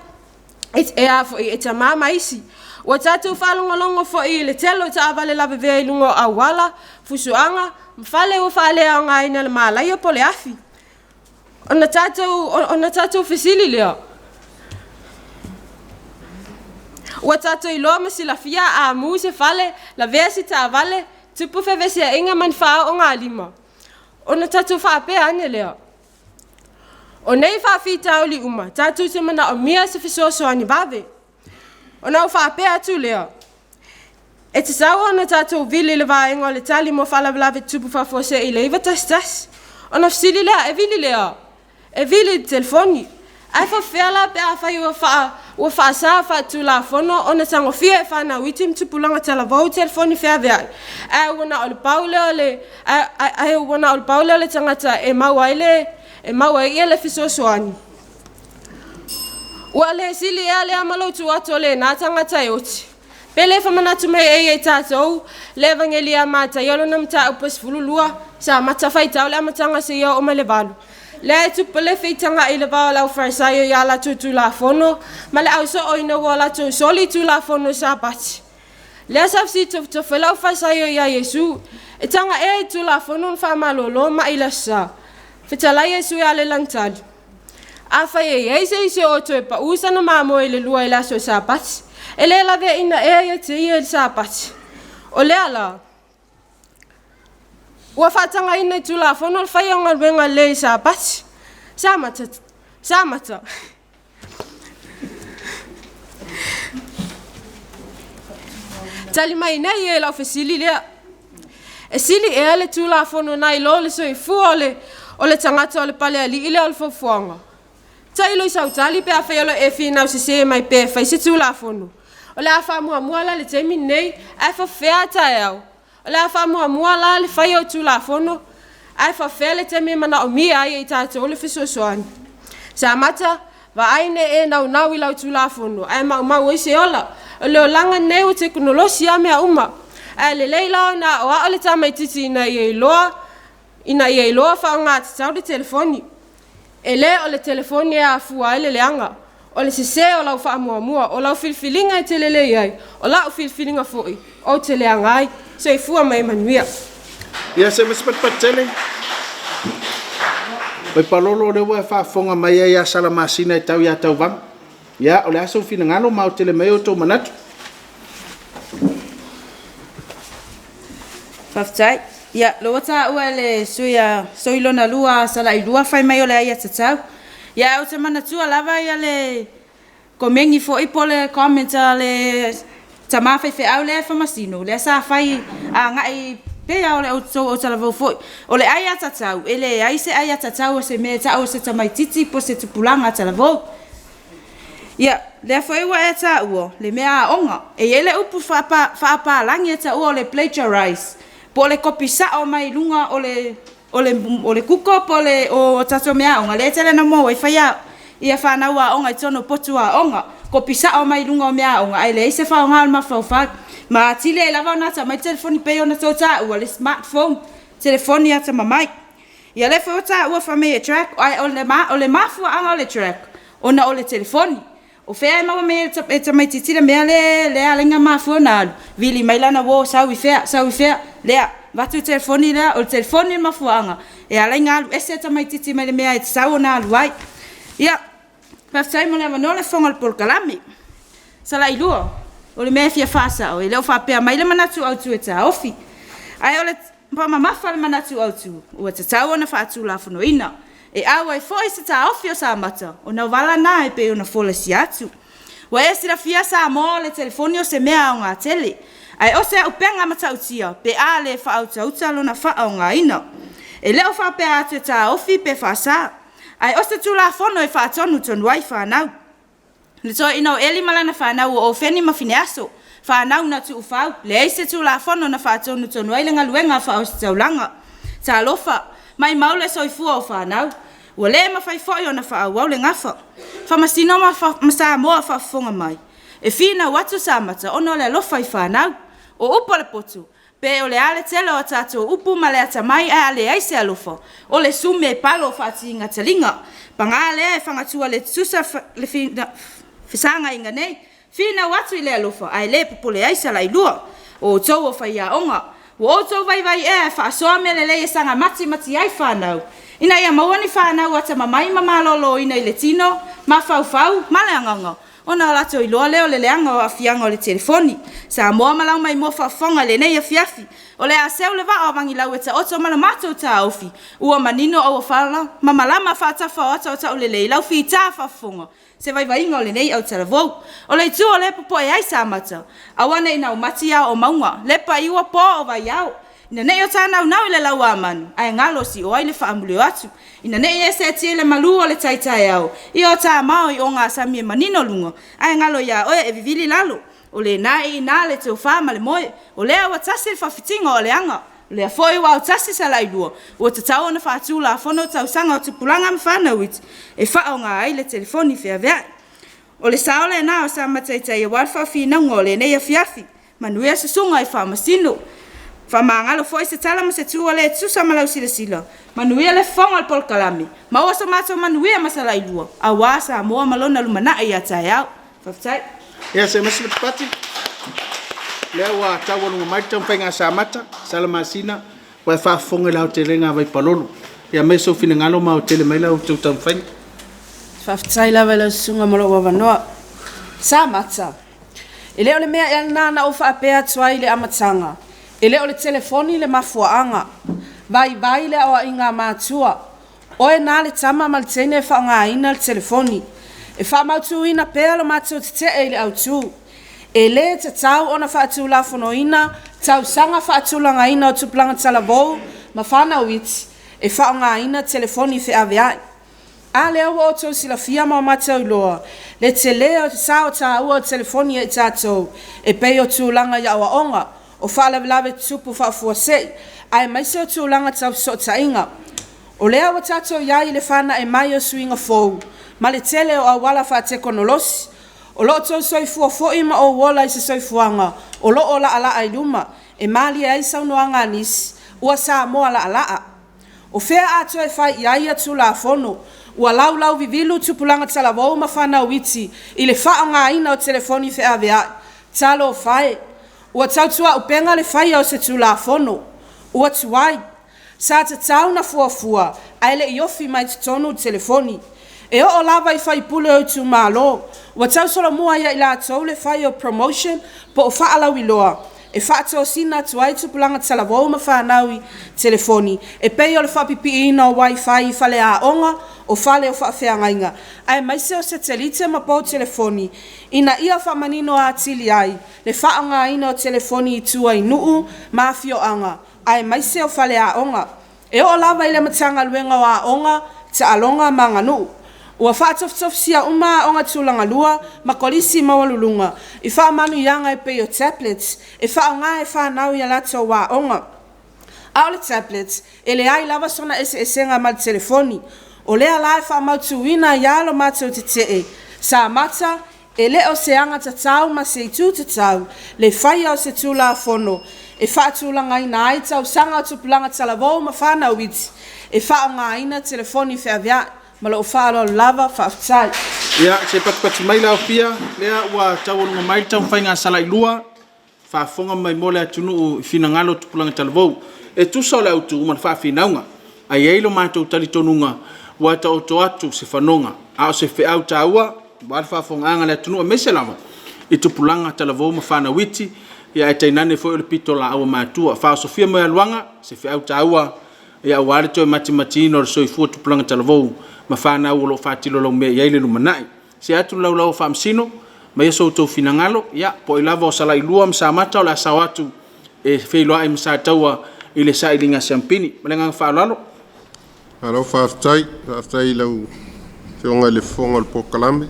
e a foi e tamā ma isi. Ua tatou faalogologo foi i le tele o taavale lavevea i luga o auala, fusuaga ma fale ua faaleaogaina e le malaia po o le afi. Ona tatou fesili lea, ua tatou iloa ma silafia a mu se fale, lavea se taavale, tupu feveseaiga ma ni faaoogalima, ona tatou faapea ane lea, o nei faafitauli uma, tatou te manaomia se fesoasoani vave. Ona ou faapea atu lea, e tatau ona tatou vili i le vaega o le tali mo faalavelave tutupu faafuasei i le 911. Ona fesili lea, e vili lea? E vili i le telefoni. Ae faapefea la pe afai ua, faa, ua faasa faatulafono ona tagofia e fanau iti ma tupulaga talavou telefoni feaveai, ae ua na o le pau lea o le, ae ua na o le pau lea o le tagata e maua ai le, e maua ai le fesoasoani. Ua le sili ea lea ma lou tu atu o lena tagata e oti? Pe le faamanatu mai ai e tatou le Evagelia ia Mataia lona mataupu e 12, sa amata faitau le amataga seia oo mai le 8. Lea e tupu le feitaga'i i le va o le aufaisaio i a latou Tulafono ma le ausoo ina ua latou soli Tulafono i Sapati. Lea sa fesili tofotofo ai le aufaisaio iā Iesu, E taga ea i Tulafono ona faamalolo ma'i i le Aso Sa? Fetalai Iesu ia le lagitali, Afai e i ai se isi o outou e pau sana mamoe i le lua i le aso Sapati, e le laveaiina ea ia te ia i le Sapati? O lea la, ua faatagaina i Tulafono le faia o galuega lelei i Sapati. Sa mata, sa mata. Tali mai nei e lau fesili lea. E sili ea le Tulafono nai lo le soifua o le tagata o le palealii lea o le foafoaga? Tailo i sau tali pe afai o lo o e finau sesē mai pea e fai se Tulafono. O le a faamuamua la le taimi lenei, ae faapefea a taeao? O le a faamuamua la le faia o Tulafono, ae faapefea le taimi e manaomia ai e i tatou le fesoasoani? Samata, vaai ne i e naunau i lau Tulafono ae maumau ai se ola. O le olaga lenei ua tekonolosi lava mea uma. Ae lelei la ona aoao le tamaitiiti ina ia iloa ina ia iloa faaaoga tatau le telefoni. E le o le telefoni e afua ai le leaga, o le sese o lau faamuamua, o lau filifiliga e te lelei ai, o lau filifiliga foi, ou te leaga ai. Soifua ma ia manuia. Ia, se i fai mai se patupatu tele. Vaipalolo, o lea ua e faafofoga mai lava ia Salamasina e tau ia Tauvaga. Ia, o le a sou finagalo ma aotele mai ai outou manatu? Faafetai. Ia, lea ua taua e le sui a sui lona lua a Salailua fai mai o le aiatatau. Ia, ae ou te manatua lava ia le komeni foi po o le comment a le tama faifeau lea e famasino, lea sa fai agai pei lava o le tou autalavou foi. O le aiatatau, e leai se aiatatau o se mea e tau o se tamaitiiti po o se tupulaga talavou. Ia, lea foi ua e taua le mea aoga. E i ai le upu faapalagi e taua o le plagiarize, po o le kopi sao mai luga o le Google po o tatou meaaoga, lea e tele ina maua ai Ia fanau aoga i totonu o potu aoga, kopi sao mai luga o mea aoga ae leai se faaaoga o le mafaufau. Ma atili ai lava ona atamai le telefoni pei ona outou taua le smartphone, telefoni atamamai. Ia lea foi ua taua fai mai e track ae o le mafuaaga o le track ona o le telefoni. O fea e maua mai ai e le tamaitiiti le mea lea e ala ai ona mafua ona alu? Vili mai lana uo, sau i fea, sau i fea, lea, avatu le telefoni lea, o le telefoni le mafuaaga e ala ai ona alu ese le tamaitiiti mai le mea e tatau ona alu ai. Ia, faafetai mo le avanoa le fofoga o le polokalame. Salailua, o le mea e fia faasao, e le o faapea mai le manatu autu e taofi, ae o le mamafa o le manatu autu, ua tatau ona faatulafonoina. E auai foi se taofi o Samata ona o vala na e pei ona folasia atu. Ua e silafia Samoa o le telefoni o se mea aoga tele, ae o se auupega matautia pe a le faautauta lona faaaogaina. E le o faapea atu e taofi pe faasa, ae o se Tulafono e faatonutonu ai fanau. Le toeaina o Eli ma lana fanau o Ofeni ma Fineaso, fanau na tuufau, leai se Tulafono na faatonutonu ai le galuega faaositaulaga. Talofa, maumau le soifua o fanau, ua le mafai foi ona faaauau le gafa. Faamasino ma Samoa o faafofoga mai, e finau atu Samata ona o le alofa i fanau. O upu a le potu, pe o le a le tele o a tatou upu ma le atamai ae a leai se alofa, o le sumi e palo faatiga taliga. Paga lea e fagatua le tutusa le fesagaiga nei, finau atu i le alofa ae le popole ai Salailua. O outou o faiaoga, ua outou vaivai ea e faasoa mea lelei e saga matimati ai fanau, ina ia maua ni fanau atamamai ma maloloina i le tino, mafaufau ma le agaga, ona latou iloa lea o le leaga o aafiaga o le telefoni. Samoa ma lau maimoa faafofoga i lenei afiafi, o le a seu le vaa o Magilau e taoto ma le matou taofi, ua manino auofala ma malama faatafa o ata o taulelei lau fita faafofoga se vaivaiga o lenei autalavou. O le itu o lea e popoe ai Samata, aua ne i naumati ao o mauga, Lepa i ua, po o vaiao, ina ne i o ta naunau i le lauamanu, ae galo sioai le faamulioatu. Ina ne i e seetia i le malu o le tai taeao, ia o ta mao i ogasami e manino luga, ae galo ia oe e vivili lalo. O lena e i ina le tofa ma le moe, o lea ua tasi le faafitiga o aleaga, o lea foi ua autasi Salailua, ua tatau ona faatulafono tausaga o tupulaga ma fanau iti e faaaoga ai le telefoni feaveai. O le sao lena o Samata i tai aua le faafinauga o lenei afiafi. Manuia susuga i Faamasino. Faamagalo foi se tala ma se tu ua le tutusa ma lau silasila. Manuia le fofoga o le polokalame, maua so matou manuia ma Salailua aua Samoa ma lona lumanai a taeao. Faafetai. Ia, se i aumai se lepati. Lea ua taualuga mai le taumafaiga a Samata, Salamasina, ua e faafofoga i le aotelega a Vaipalolo. Ia aumai sou finagalo ma aotele mai la outou taumafaiga. Faafetai lava i lau susuga mo lou avanoa. Samata, e le o le mea ea lena na ou faapea atu ai i le amataga, e le o le telefoni le mafuaaga. Vaivai le aoaiga a matua. Oe na le tama ma le teine e faaaogaina le telefoni. E faamautuina pea lo matou tetee i le autu. E le tatau ona faatulafonoina tausaga faatulagaina o tupulaga talavou ma fanau iti e faaaogaina telefoni feaveai. A lea ua outou silafia ma o matou iloa le tele o le sao taua o telefoni ia i tatou e pei o tulaga i aoaoga, o faalavelave tutupu faafuasei, aemaise o tulaga tau fesootaiga. O lea ua tatou i ai i le whana'e mai o suiga fou ma le tele o auala faatekonolosi. O lo o outou soifua foi ma ou ola i se soifuaga o lo o laalaa i luma e malie ai saunoaga a nisi, ua Samoa laalaa. O fea a toe fai i ai ia Tulafono? Ua laulauvivilu tupulaga talavou ma fanau iti i le faaaogaina o telefoni feaveai. Talofa e! Ua tautuaupega le faia o se Tulafono. Ua tuai. Sa tatau ona fuafua ae le i ofi mai totonu le telefoni. E oo lava i sui usufono o itumalo, ua tausolomua ia i latou le fai o promotion po o faalauiloa e faatosina atu ai tupulaga talavou ma fanau i telefoni e pei o le faapipiiina o wifi i faleaoga, o fale o faafeagaiga, aemaise o satelite ma pou telefoni ina ia faamanino atili ai le faaaogaina o telefoni i tua i nuu ma afioaga, aemaise o faleaoga. E oo lava i le Matagaluega o Aoga, Taaloga ma Aganuu. Ua faatofutofusia uma aoga tulagalua ma kolisi maualuluga i faamanuiaga e pei o tablets e faaaoga e fanau i a latou aoga. A o le tablet, e leai lava sona eseesega ma le telefoni. O lea la e faamautuina ai lava lo matou tetee, Samata, e le o se aga tatau ma se itu tatau le faia o se Tulafono e faatulagaina ai tausaga o tupulaga talavou ma fanau iti e faaaogaina telefoni feaveai. Ma lou faaaloalo lava, faafetai. Ia, se i patipati mai le aofia lea ua taualuga mai le taumafaiga a Salailua, faafofoga mai mo le atunuu i finagalo o tupulaga talavou. E tusa o le autu ma le faafinauga, ae i ai lo matou talitonuga ua taoto atu se fanoga, a o se feau taua aua le faafofogaaga a le atunuu aemaise lava i tupulaga talavou ma fanau iti, ae tainane foi o le pitolaau a matua. Faaosofia moegaluaga, se feau taua aua le toe matimatiina o le soifua o tupulaga talavou ma fanau o lo o faatilo laumea i ai le lumanai. See atu le Laulau a Faamasino, aumaia so outou finagalo, po o ai lava o Salailua ma Samata o le a sao atu e feiloai ma Sataua i le sailiga siampini. Ma le agaga faaaloalo. Malo faafetai. Faafetai i lau Afioga i le fofoga o le polokalame,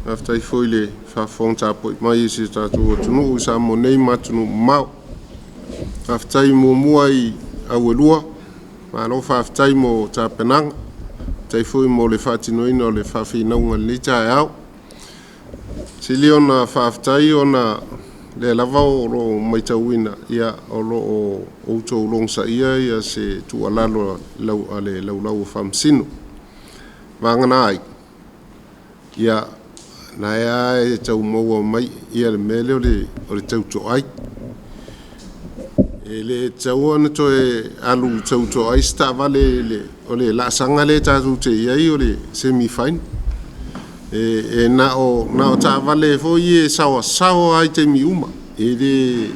faafetai foi i le faafofoga tapuai mai a si o tatou atunuu i Samoa nei ma atunuu mamao. Faafetai muamua i au e lua, malo faafetai mo tapenaga, faafetai foi mo le faatinoina o le faafinauga i lenei taeao. E sili ona faafetai ona o lea lava o lo o matauina o lo o outou logosaia se tuualalo a le Laulau a Faamasino. Vagana ai, ia o lena lava e tau maua mai le mea lea o le tau to'ai. E le tatau ona toe alu tau to'ai se taavale, o le laasaga lea tatou te i ai o le semi final. E na o taavale foi ia e saoasaoa lava i taimi uma. E le…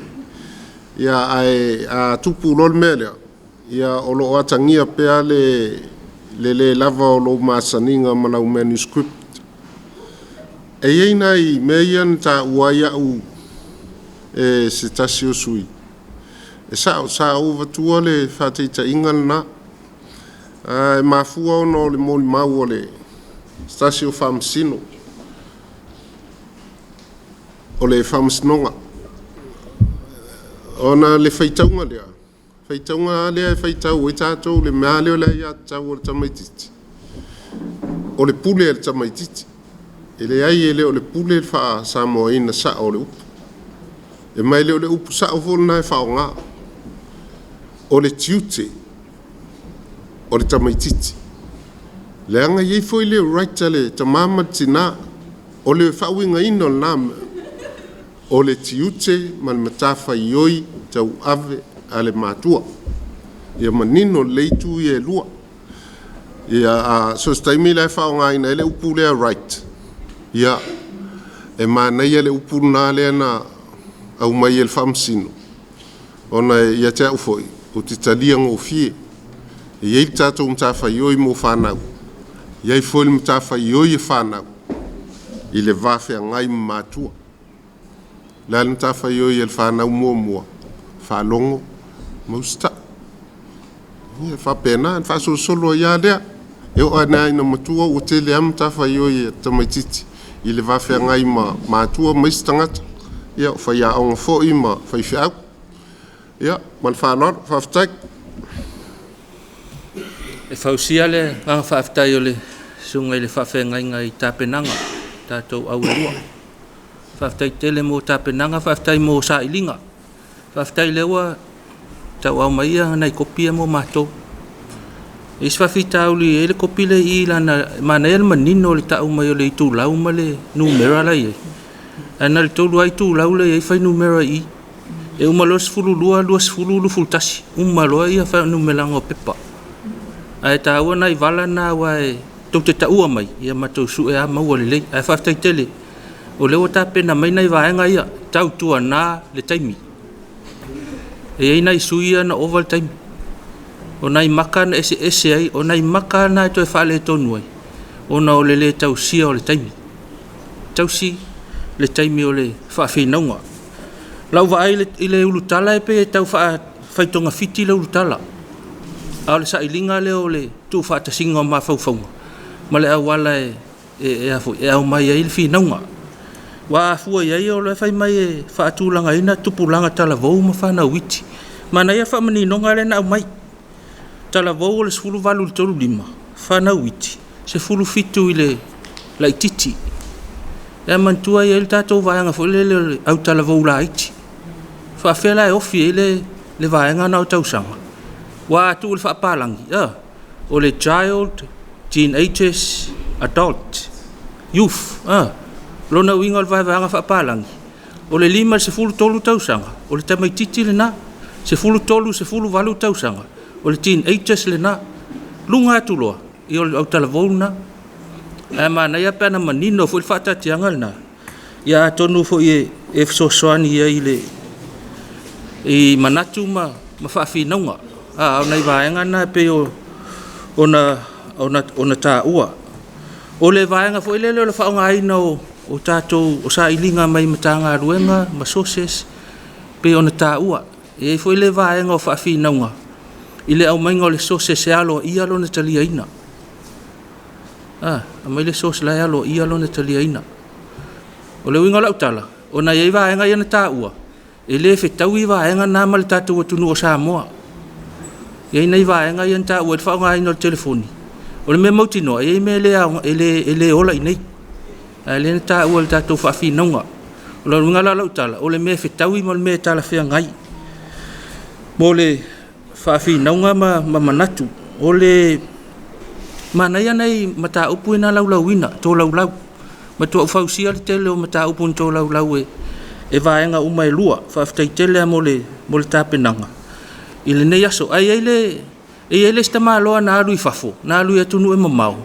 ia ae a tupu loa le mea lea, ia o lo o atagia pea le le lava o lou masaniga ma lau manuscript. E i ai nai mea ia na taua ai au e se tasi o sui usufono, e sao, sa ou avatua le faataitaiga lena, e mafua ona o le molimau a se tasi o Faamasino o le Faamasinoga, ona o le faitauga lea, le faitauga lava lea e faitau ai tatou i le mea lava lea o le aiatatau a le tamaitiiti, o le pule a le tamaitiiti. E leai e le o le pule le faa-Samoaina sao o le upu. Ma e le o le upu sao foi lena e faaaoga. O le tiute o le tamaitiiti, leaga e i ai foi le right a le tama ma le tina. O le faauigaina o lena mea, o le tiute ma le matafaioi tauave a le matua. Ia manino lelei itu ia e lua. So o se taimi la e faaaogaina ai le upu lea right, ia e manaia le upu lena lea na aumai e le Faamasino, ona ia te au foi, ou te talia gofie. E i ai le tatou matafaioi mo fanau, e i ai foi le matafaioi a fanau i le va feagai ma matua. O le a le matafaioi a le fanau muamua? Faalogo ma usitai. Ia e faapena ona faasolosolo ai lava lea. E oo lava ina matua ua tele lava matafaioi a le tamaitiiti i le va feagai ma matua ma isi tagata, ia o faiaoga foi ma faifeau. Ia, ma le faaaloalo, faafetai. E fausia le agaga faafetai o le susuga i le faafeagaiga i tapenaga a tatou au e lua. Faafetai tele mo tapenaga, faafetai mo sailiga. Faafetai o lea ua tauaao mai nai kopi ia mo matou. E i ai si faafitauli e i ai le kopi lea i i leaga e manaia le manino o le tau mai o le itulau ma le numera la e i ai, ae na o le tolu lava itulau la e i ai fuainumera i i. E uma loa le 12, 20, 21, uma loa fuainumeraga o pepa. Ae taua nai vala na aua tou te taua mai, ia matou sue lava maua lelei. Ae faafetai tele o lea ua tapena mai nai vaega ia, tautuana le taimi. E i ai nai sui ia na ova le taimi. O nai maka na eseese ai, o nai maka na e toe faaletonu ai, ona o le lē tausia o le taimi. Tausi le taimi o le faafinauga. Lau vaai i le ulutala e pei e tau fai togafiti le ulutala, a o le sailiga lea o le tuufaatasiga o mafaufauga ma le auala e aumai ai le finauga. Ua afua i ai o la e fai mai e faatulagaina tupulaga talavou ma fanau iti. Manaia le faamaninoga lea na aumai. Talavou o le 18 i le 35, fanau iti, 17 i le laitiiti. Ae manatua e i ai le tatou vaega foi lele o le autalavou laiti. E faapefea la e ofi ai le, le vaega na o tausaga? Ua a tuu i le faapalagi, a, o le child, teenagers, adult, youth, a. Lona uiga o le vaevaega faapalagi, o le 5 i le 13 tausaga, o le tamaitiiti lena. 13 i le 18 tausaga, o le teenagers lena. Luga atu loa, ia o le autalavou lena. Ae manaia pe ana manino foi le faataatiaga lena, ia atonu foi e, e fesoasoani ai i le i manatu ma, ma faafinauga. A, o nai vaega na e pei o, ona, ona, ona taua. O le vaega foi lele o le faaaogaina o, o tatou o sailiga mai Matagaluega ma sources pei ona taua. E i ai foi le vaega o faafinauga i le aumaiga o le sources e aloaia lona taliaina. A, aumai le source la e aloaia lona taliaina. O le uiga o lau tala, ona e i ai vaega ia na taua, e le fetaui vaega na ma le tatou atunuu o Samoa. E i ai nai vaega ia na taua i le faaaogaina o le telefoni. O le mea mautinoa, e i ai mea e le, e le, e le ola i inei. Ae lea na taua i le tatou faafinauga. O le uiga la o lau tala, o le mea e fetaui ma le mea e talafeagai mo le faafinauga ma, ma manatu. O le manaia nai mataupu ia na laulauina, tolaulau. Matuai fausia le tele o mataupu na tolaulau e, e vaega uma e lua. Faafetai tele lava mo le, mo le tapenaga i lenei aso. Ae i ai le, e i ai le isi tamaloa na alu i fafo, na alu i atunuu e mamao,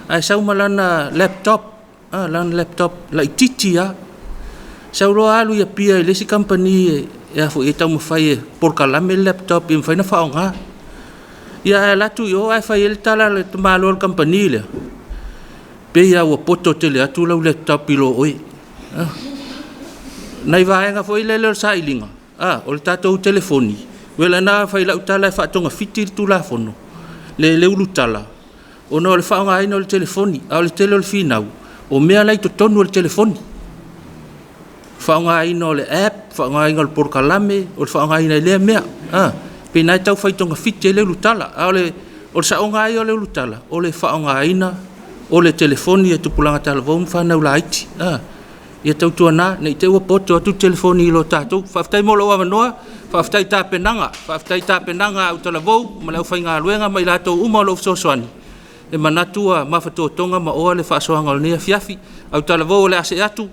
ae sau ma lana laptop, ah, lana laptop laitiiti lava. Sau loa alu i Apia i le isi kamupani e, e, a foi, e taumafai e polokalame le laptop ia mafai ona faaaoga. Ia ae alu atu i o ae fai ai le tala a le tamaloa o le kamupani lea, pei lava ua poto tele atu lau laptop i lo oe. Ah. Nai vaega foi lele o le sailiga, ah, o le tatou telefoni, wela na fai lau tala e faatogafiti le Tulafono, le, le ulutala, ona o le faaaogaina o le telefoni, a o le tele o le finau, o mea la i totonu o le telefoni. Faaaogaina o le app, faaaogaina o le polokalame, o le faaaogaina i lea mea. Ah, pe na e tau fai togafiti ai le ulutala. A o le, o le saoga lava ia o le ulutala, o le faaaogaina o le telefoni e tupulaga talavou ma fanau laiti. Ah, ia tautuana, ne i te i ua poto atu le telefoni i lo tatou. Faafetai mo lou avanoa, faafetai i tapenaga, faafetai i tapenaga a Autalavou ma le aufaigaluega ma i latou uma o lo o fesoasoani. E manatu ua mafatotoga ma oa le faasoaga o lenei afiafi. Autalavou o le a see atu,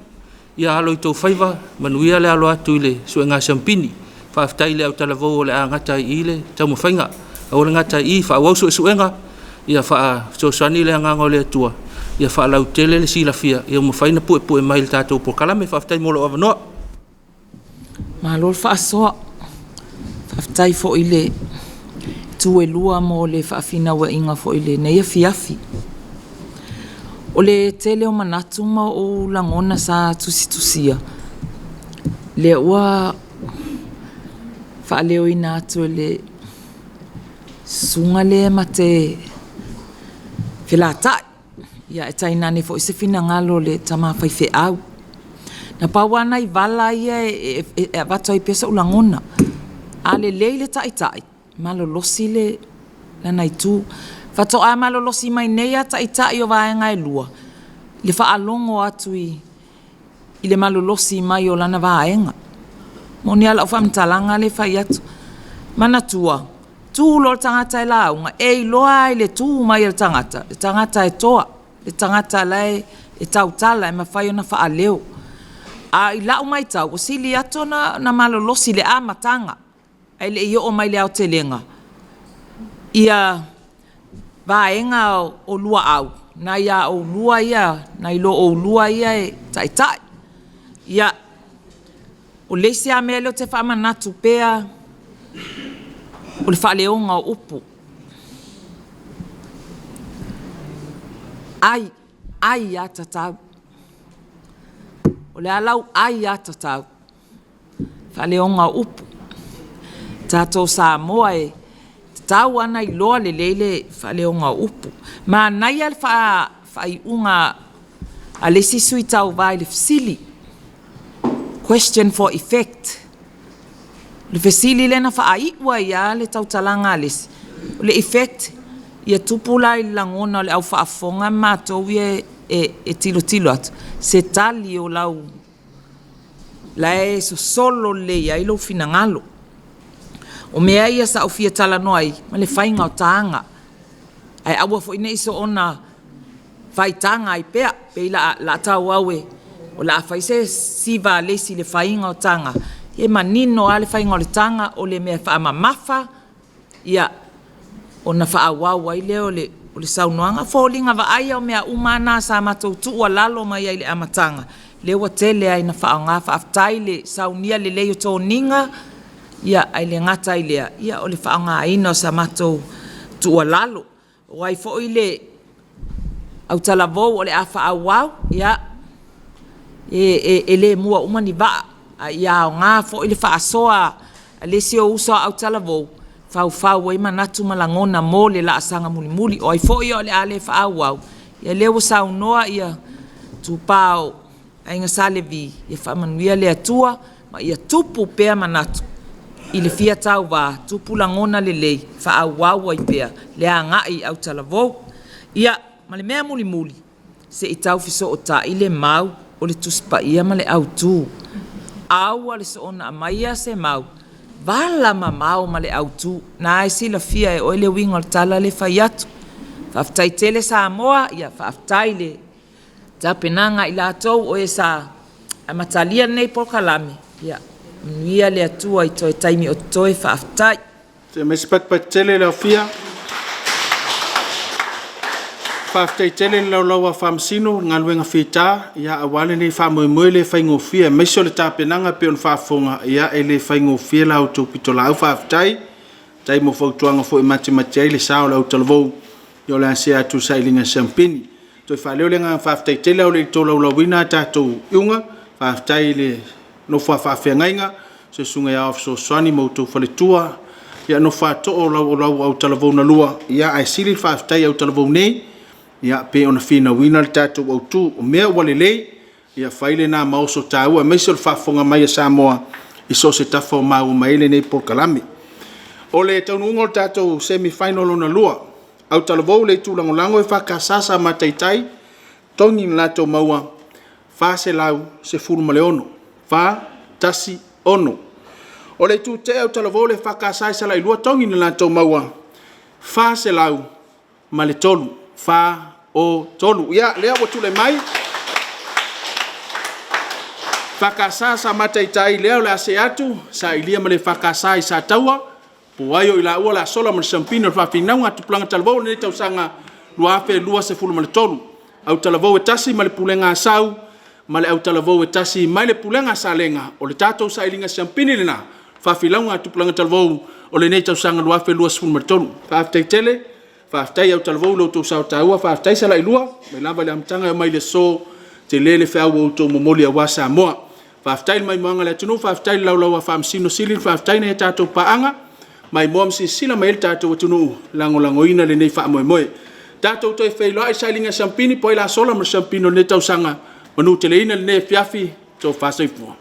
ia alo i tou faiva, manuia le alo atu i le suega siampini. Faafetai i le autalavou o le a gata ai i i le taumafaiga. Aua le gata ai i i, faaauau suesuega, ia faafesoasoani le agaga o le Atua, ia faalautele le silafia, ia mafai ona puepue mai i le tatou polokalame. Faafetai mo lou avanoa. Malo le faasoa. Faafetai foi i le itu e lua mo le faafinauaiga foi i lenei afiafi. O le tele o manatu ma ou lagona sa tusitusia, lea ua faaleoina atu e le susuga lea ma te felatai, ia ae tainane foi se finagalo o le tama faifeau. Na pau lava nai vala ia e avatu ai pea sou lagona, a lelei le taitai, malolosi le lana itu. Faatoa malolosi mai nei lava taitai o vaega e lua i le faalogo atu i le malolosi mai o lana vaega. Moni lava lau faamatalaga lea e fai atu. Manatua, tu loa le tagata e lauga, e iloa lava i le tu mai o le tagata, le tagata e toa, le tagata la e tautala, e mafai ona faaleo. A i lau matau, ua sili atu ona malolosi i le amataga ae le i oo mai i le aotelega ia vaega o luaau nai a oulua ia, nai lo oulua ia e taitai. Ia, o le isi lava mea lea ou te faamanatu pea, o le faaleoga o upu. Ai, aiatatau. O le a lau aiatatau? Faaleoga o upu. Tatou Samoa e tatau lava ona iloa lelei le faaleoga o upu. Manaia le faaiuga a le isi sui tauva i le fesili, question for effect. O le fesili lea na faaiu ai lava le tautalaga a le isi, o le effect. Ia tupu la i le lagona o le au faafofoga ma matou ia e tilotilo atu, se tali o lau la e sosolo lelei ai lou finagalo. O mea ia sa ou fia talanoa ai ma le faiga o taga, ae aua foi ne i soona faitaga ai pea, pei o le a tauau o le a fai se siva a le isi i le faiga o taga. E manino lava le faiga o le taga, o le mea e faamamafa, ia, ona faaauau ai lea o le saunoaga. O foliga vaaia o mea uma lava na sa matou tuualalo mai ai i le amataga, lea ua tele lava ina faaaoga. Faafetai le saunia lelei o toniga, ae le gata i lea, o le faaaogaina o sa matou tuualalo. O ai foi le autalavou o le a faaauau, ia, e le mua uma ni vaa, a ia aoga foi le faasoa a le isi ou uso a autalavou e faufau ai manatu ma lagona mo le laasaga mulimuli. O ai foi o le a le faaauau, ia o lea ua saunoa Tupa o le Aiga Sa Levi, ia faamanuia le Atua ma ia tupu pea manatu i le fia tauva, tupu lagona lelei e faaauau ai pea le agai i autalavou. Ia, ma le mea mulimuli, se i tau fesootai le mau o le Tusi Paia ma le autu. Aua le soona aumaia se mau vala mamao ma le autu. O lena e silafia e oe le uiga o le tala lea e fai atu. Faafetai tele Samoa, faafetai i le tapenaga a i latou o e sa amatalia lenei polokalame. Ia faamanuia le Atua i toe taimi o totoe. Faafetai. Se i aumai se patipati tele le aofia. Faafetai tele le laulau a Faamasino i le galuega fita aua lenei faamoemoe e le faigofie aemaise o le tapenaga pei ona faafofoga, e le faigofie la outou pitolaau. Faafetai. Faafetai mo fautuaga foi e matimati ai le sa o le autalavou o le a sea atu i le sailiga siamupini. E toe faaleo le agaga faafetai tele a o le i tolaulauina a tatou iuga, faafetai i le nofo a faafeagaiga, le Susuga ia Aao Fesoasoani ma outou faletua, le nofo a too o lau autalavou na lua, ae sili le faafetai i autalavou nei pei ona finauina le tatou autu. O mea ua lelei, ia fai lena ma oso taua aemaise o le faafofoga mai a Samoa i so o se tafa o maua mai ai lenei polokalame. O le taunuuga o le tatou semi final lona lua, autalavou, le Itu Lagolago, EFKS Sa ma Taitai, togi na latou maua e 416, 4, 1, 6. O le Itu Tetee autalavou, le EFKS i Salailua, togi na latou maua e 403, 4, 0, 3. Ia, lea ua tulai mai EFKS Sa ma Taitai, lea o le a see atu sailia ma le EFKS i Sataua, po o ai o i laua o le a sola ma le siamupini o le Faafinauga a Tupulaga Talavou i lenei tausaga 2023. Autalavou e tasi mai le Pulega a Asau ma le autalavou e tasi mai le Pulega a Salega. O le tatou sailiga siamupini lena, faafilauga a Tupulaga Talavou o lenei tausaga 2023. Faafetai tele, faafetai autalavou i lo outou sao taua, faafetai Salailua mai lava i le amataga e oo mai le aso, tele le feau ua outou momoli aua Samoa. Faafetai i le maimoaga a le atunuu, faafetai i le laulau a Faamasino Sili, faafetai i nai a tatou paaga, maimoa ma silasila mai i ai le tatou atunuu e lagolagoina lenei faamoemoe. Tatou toe feiloai i le sailiga siamupini po o ai o le a sola ma le siamupini o lenei tausaga. Manuteleina lenei afiafi. Tofa soifua.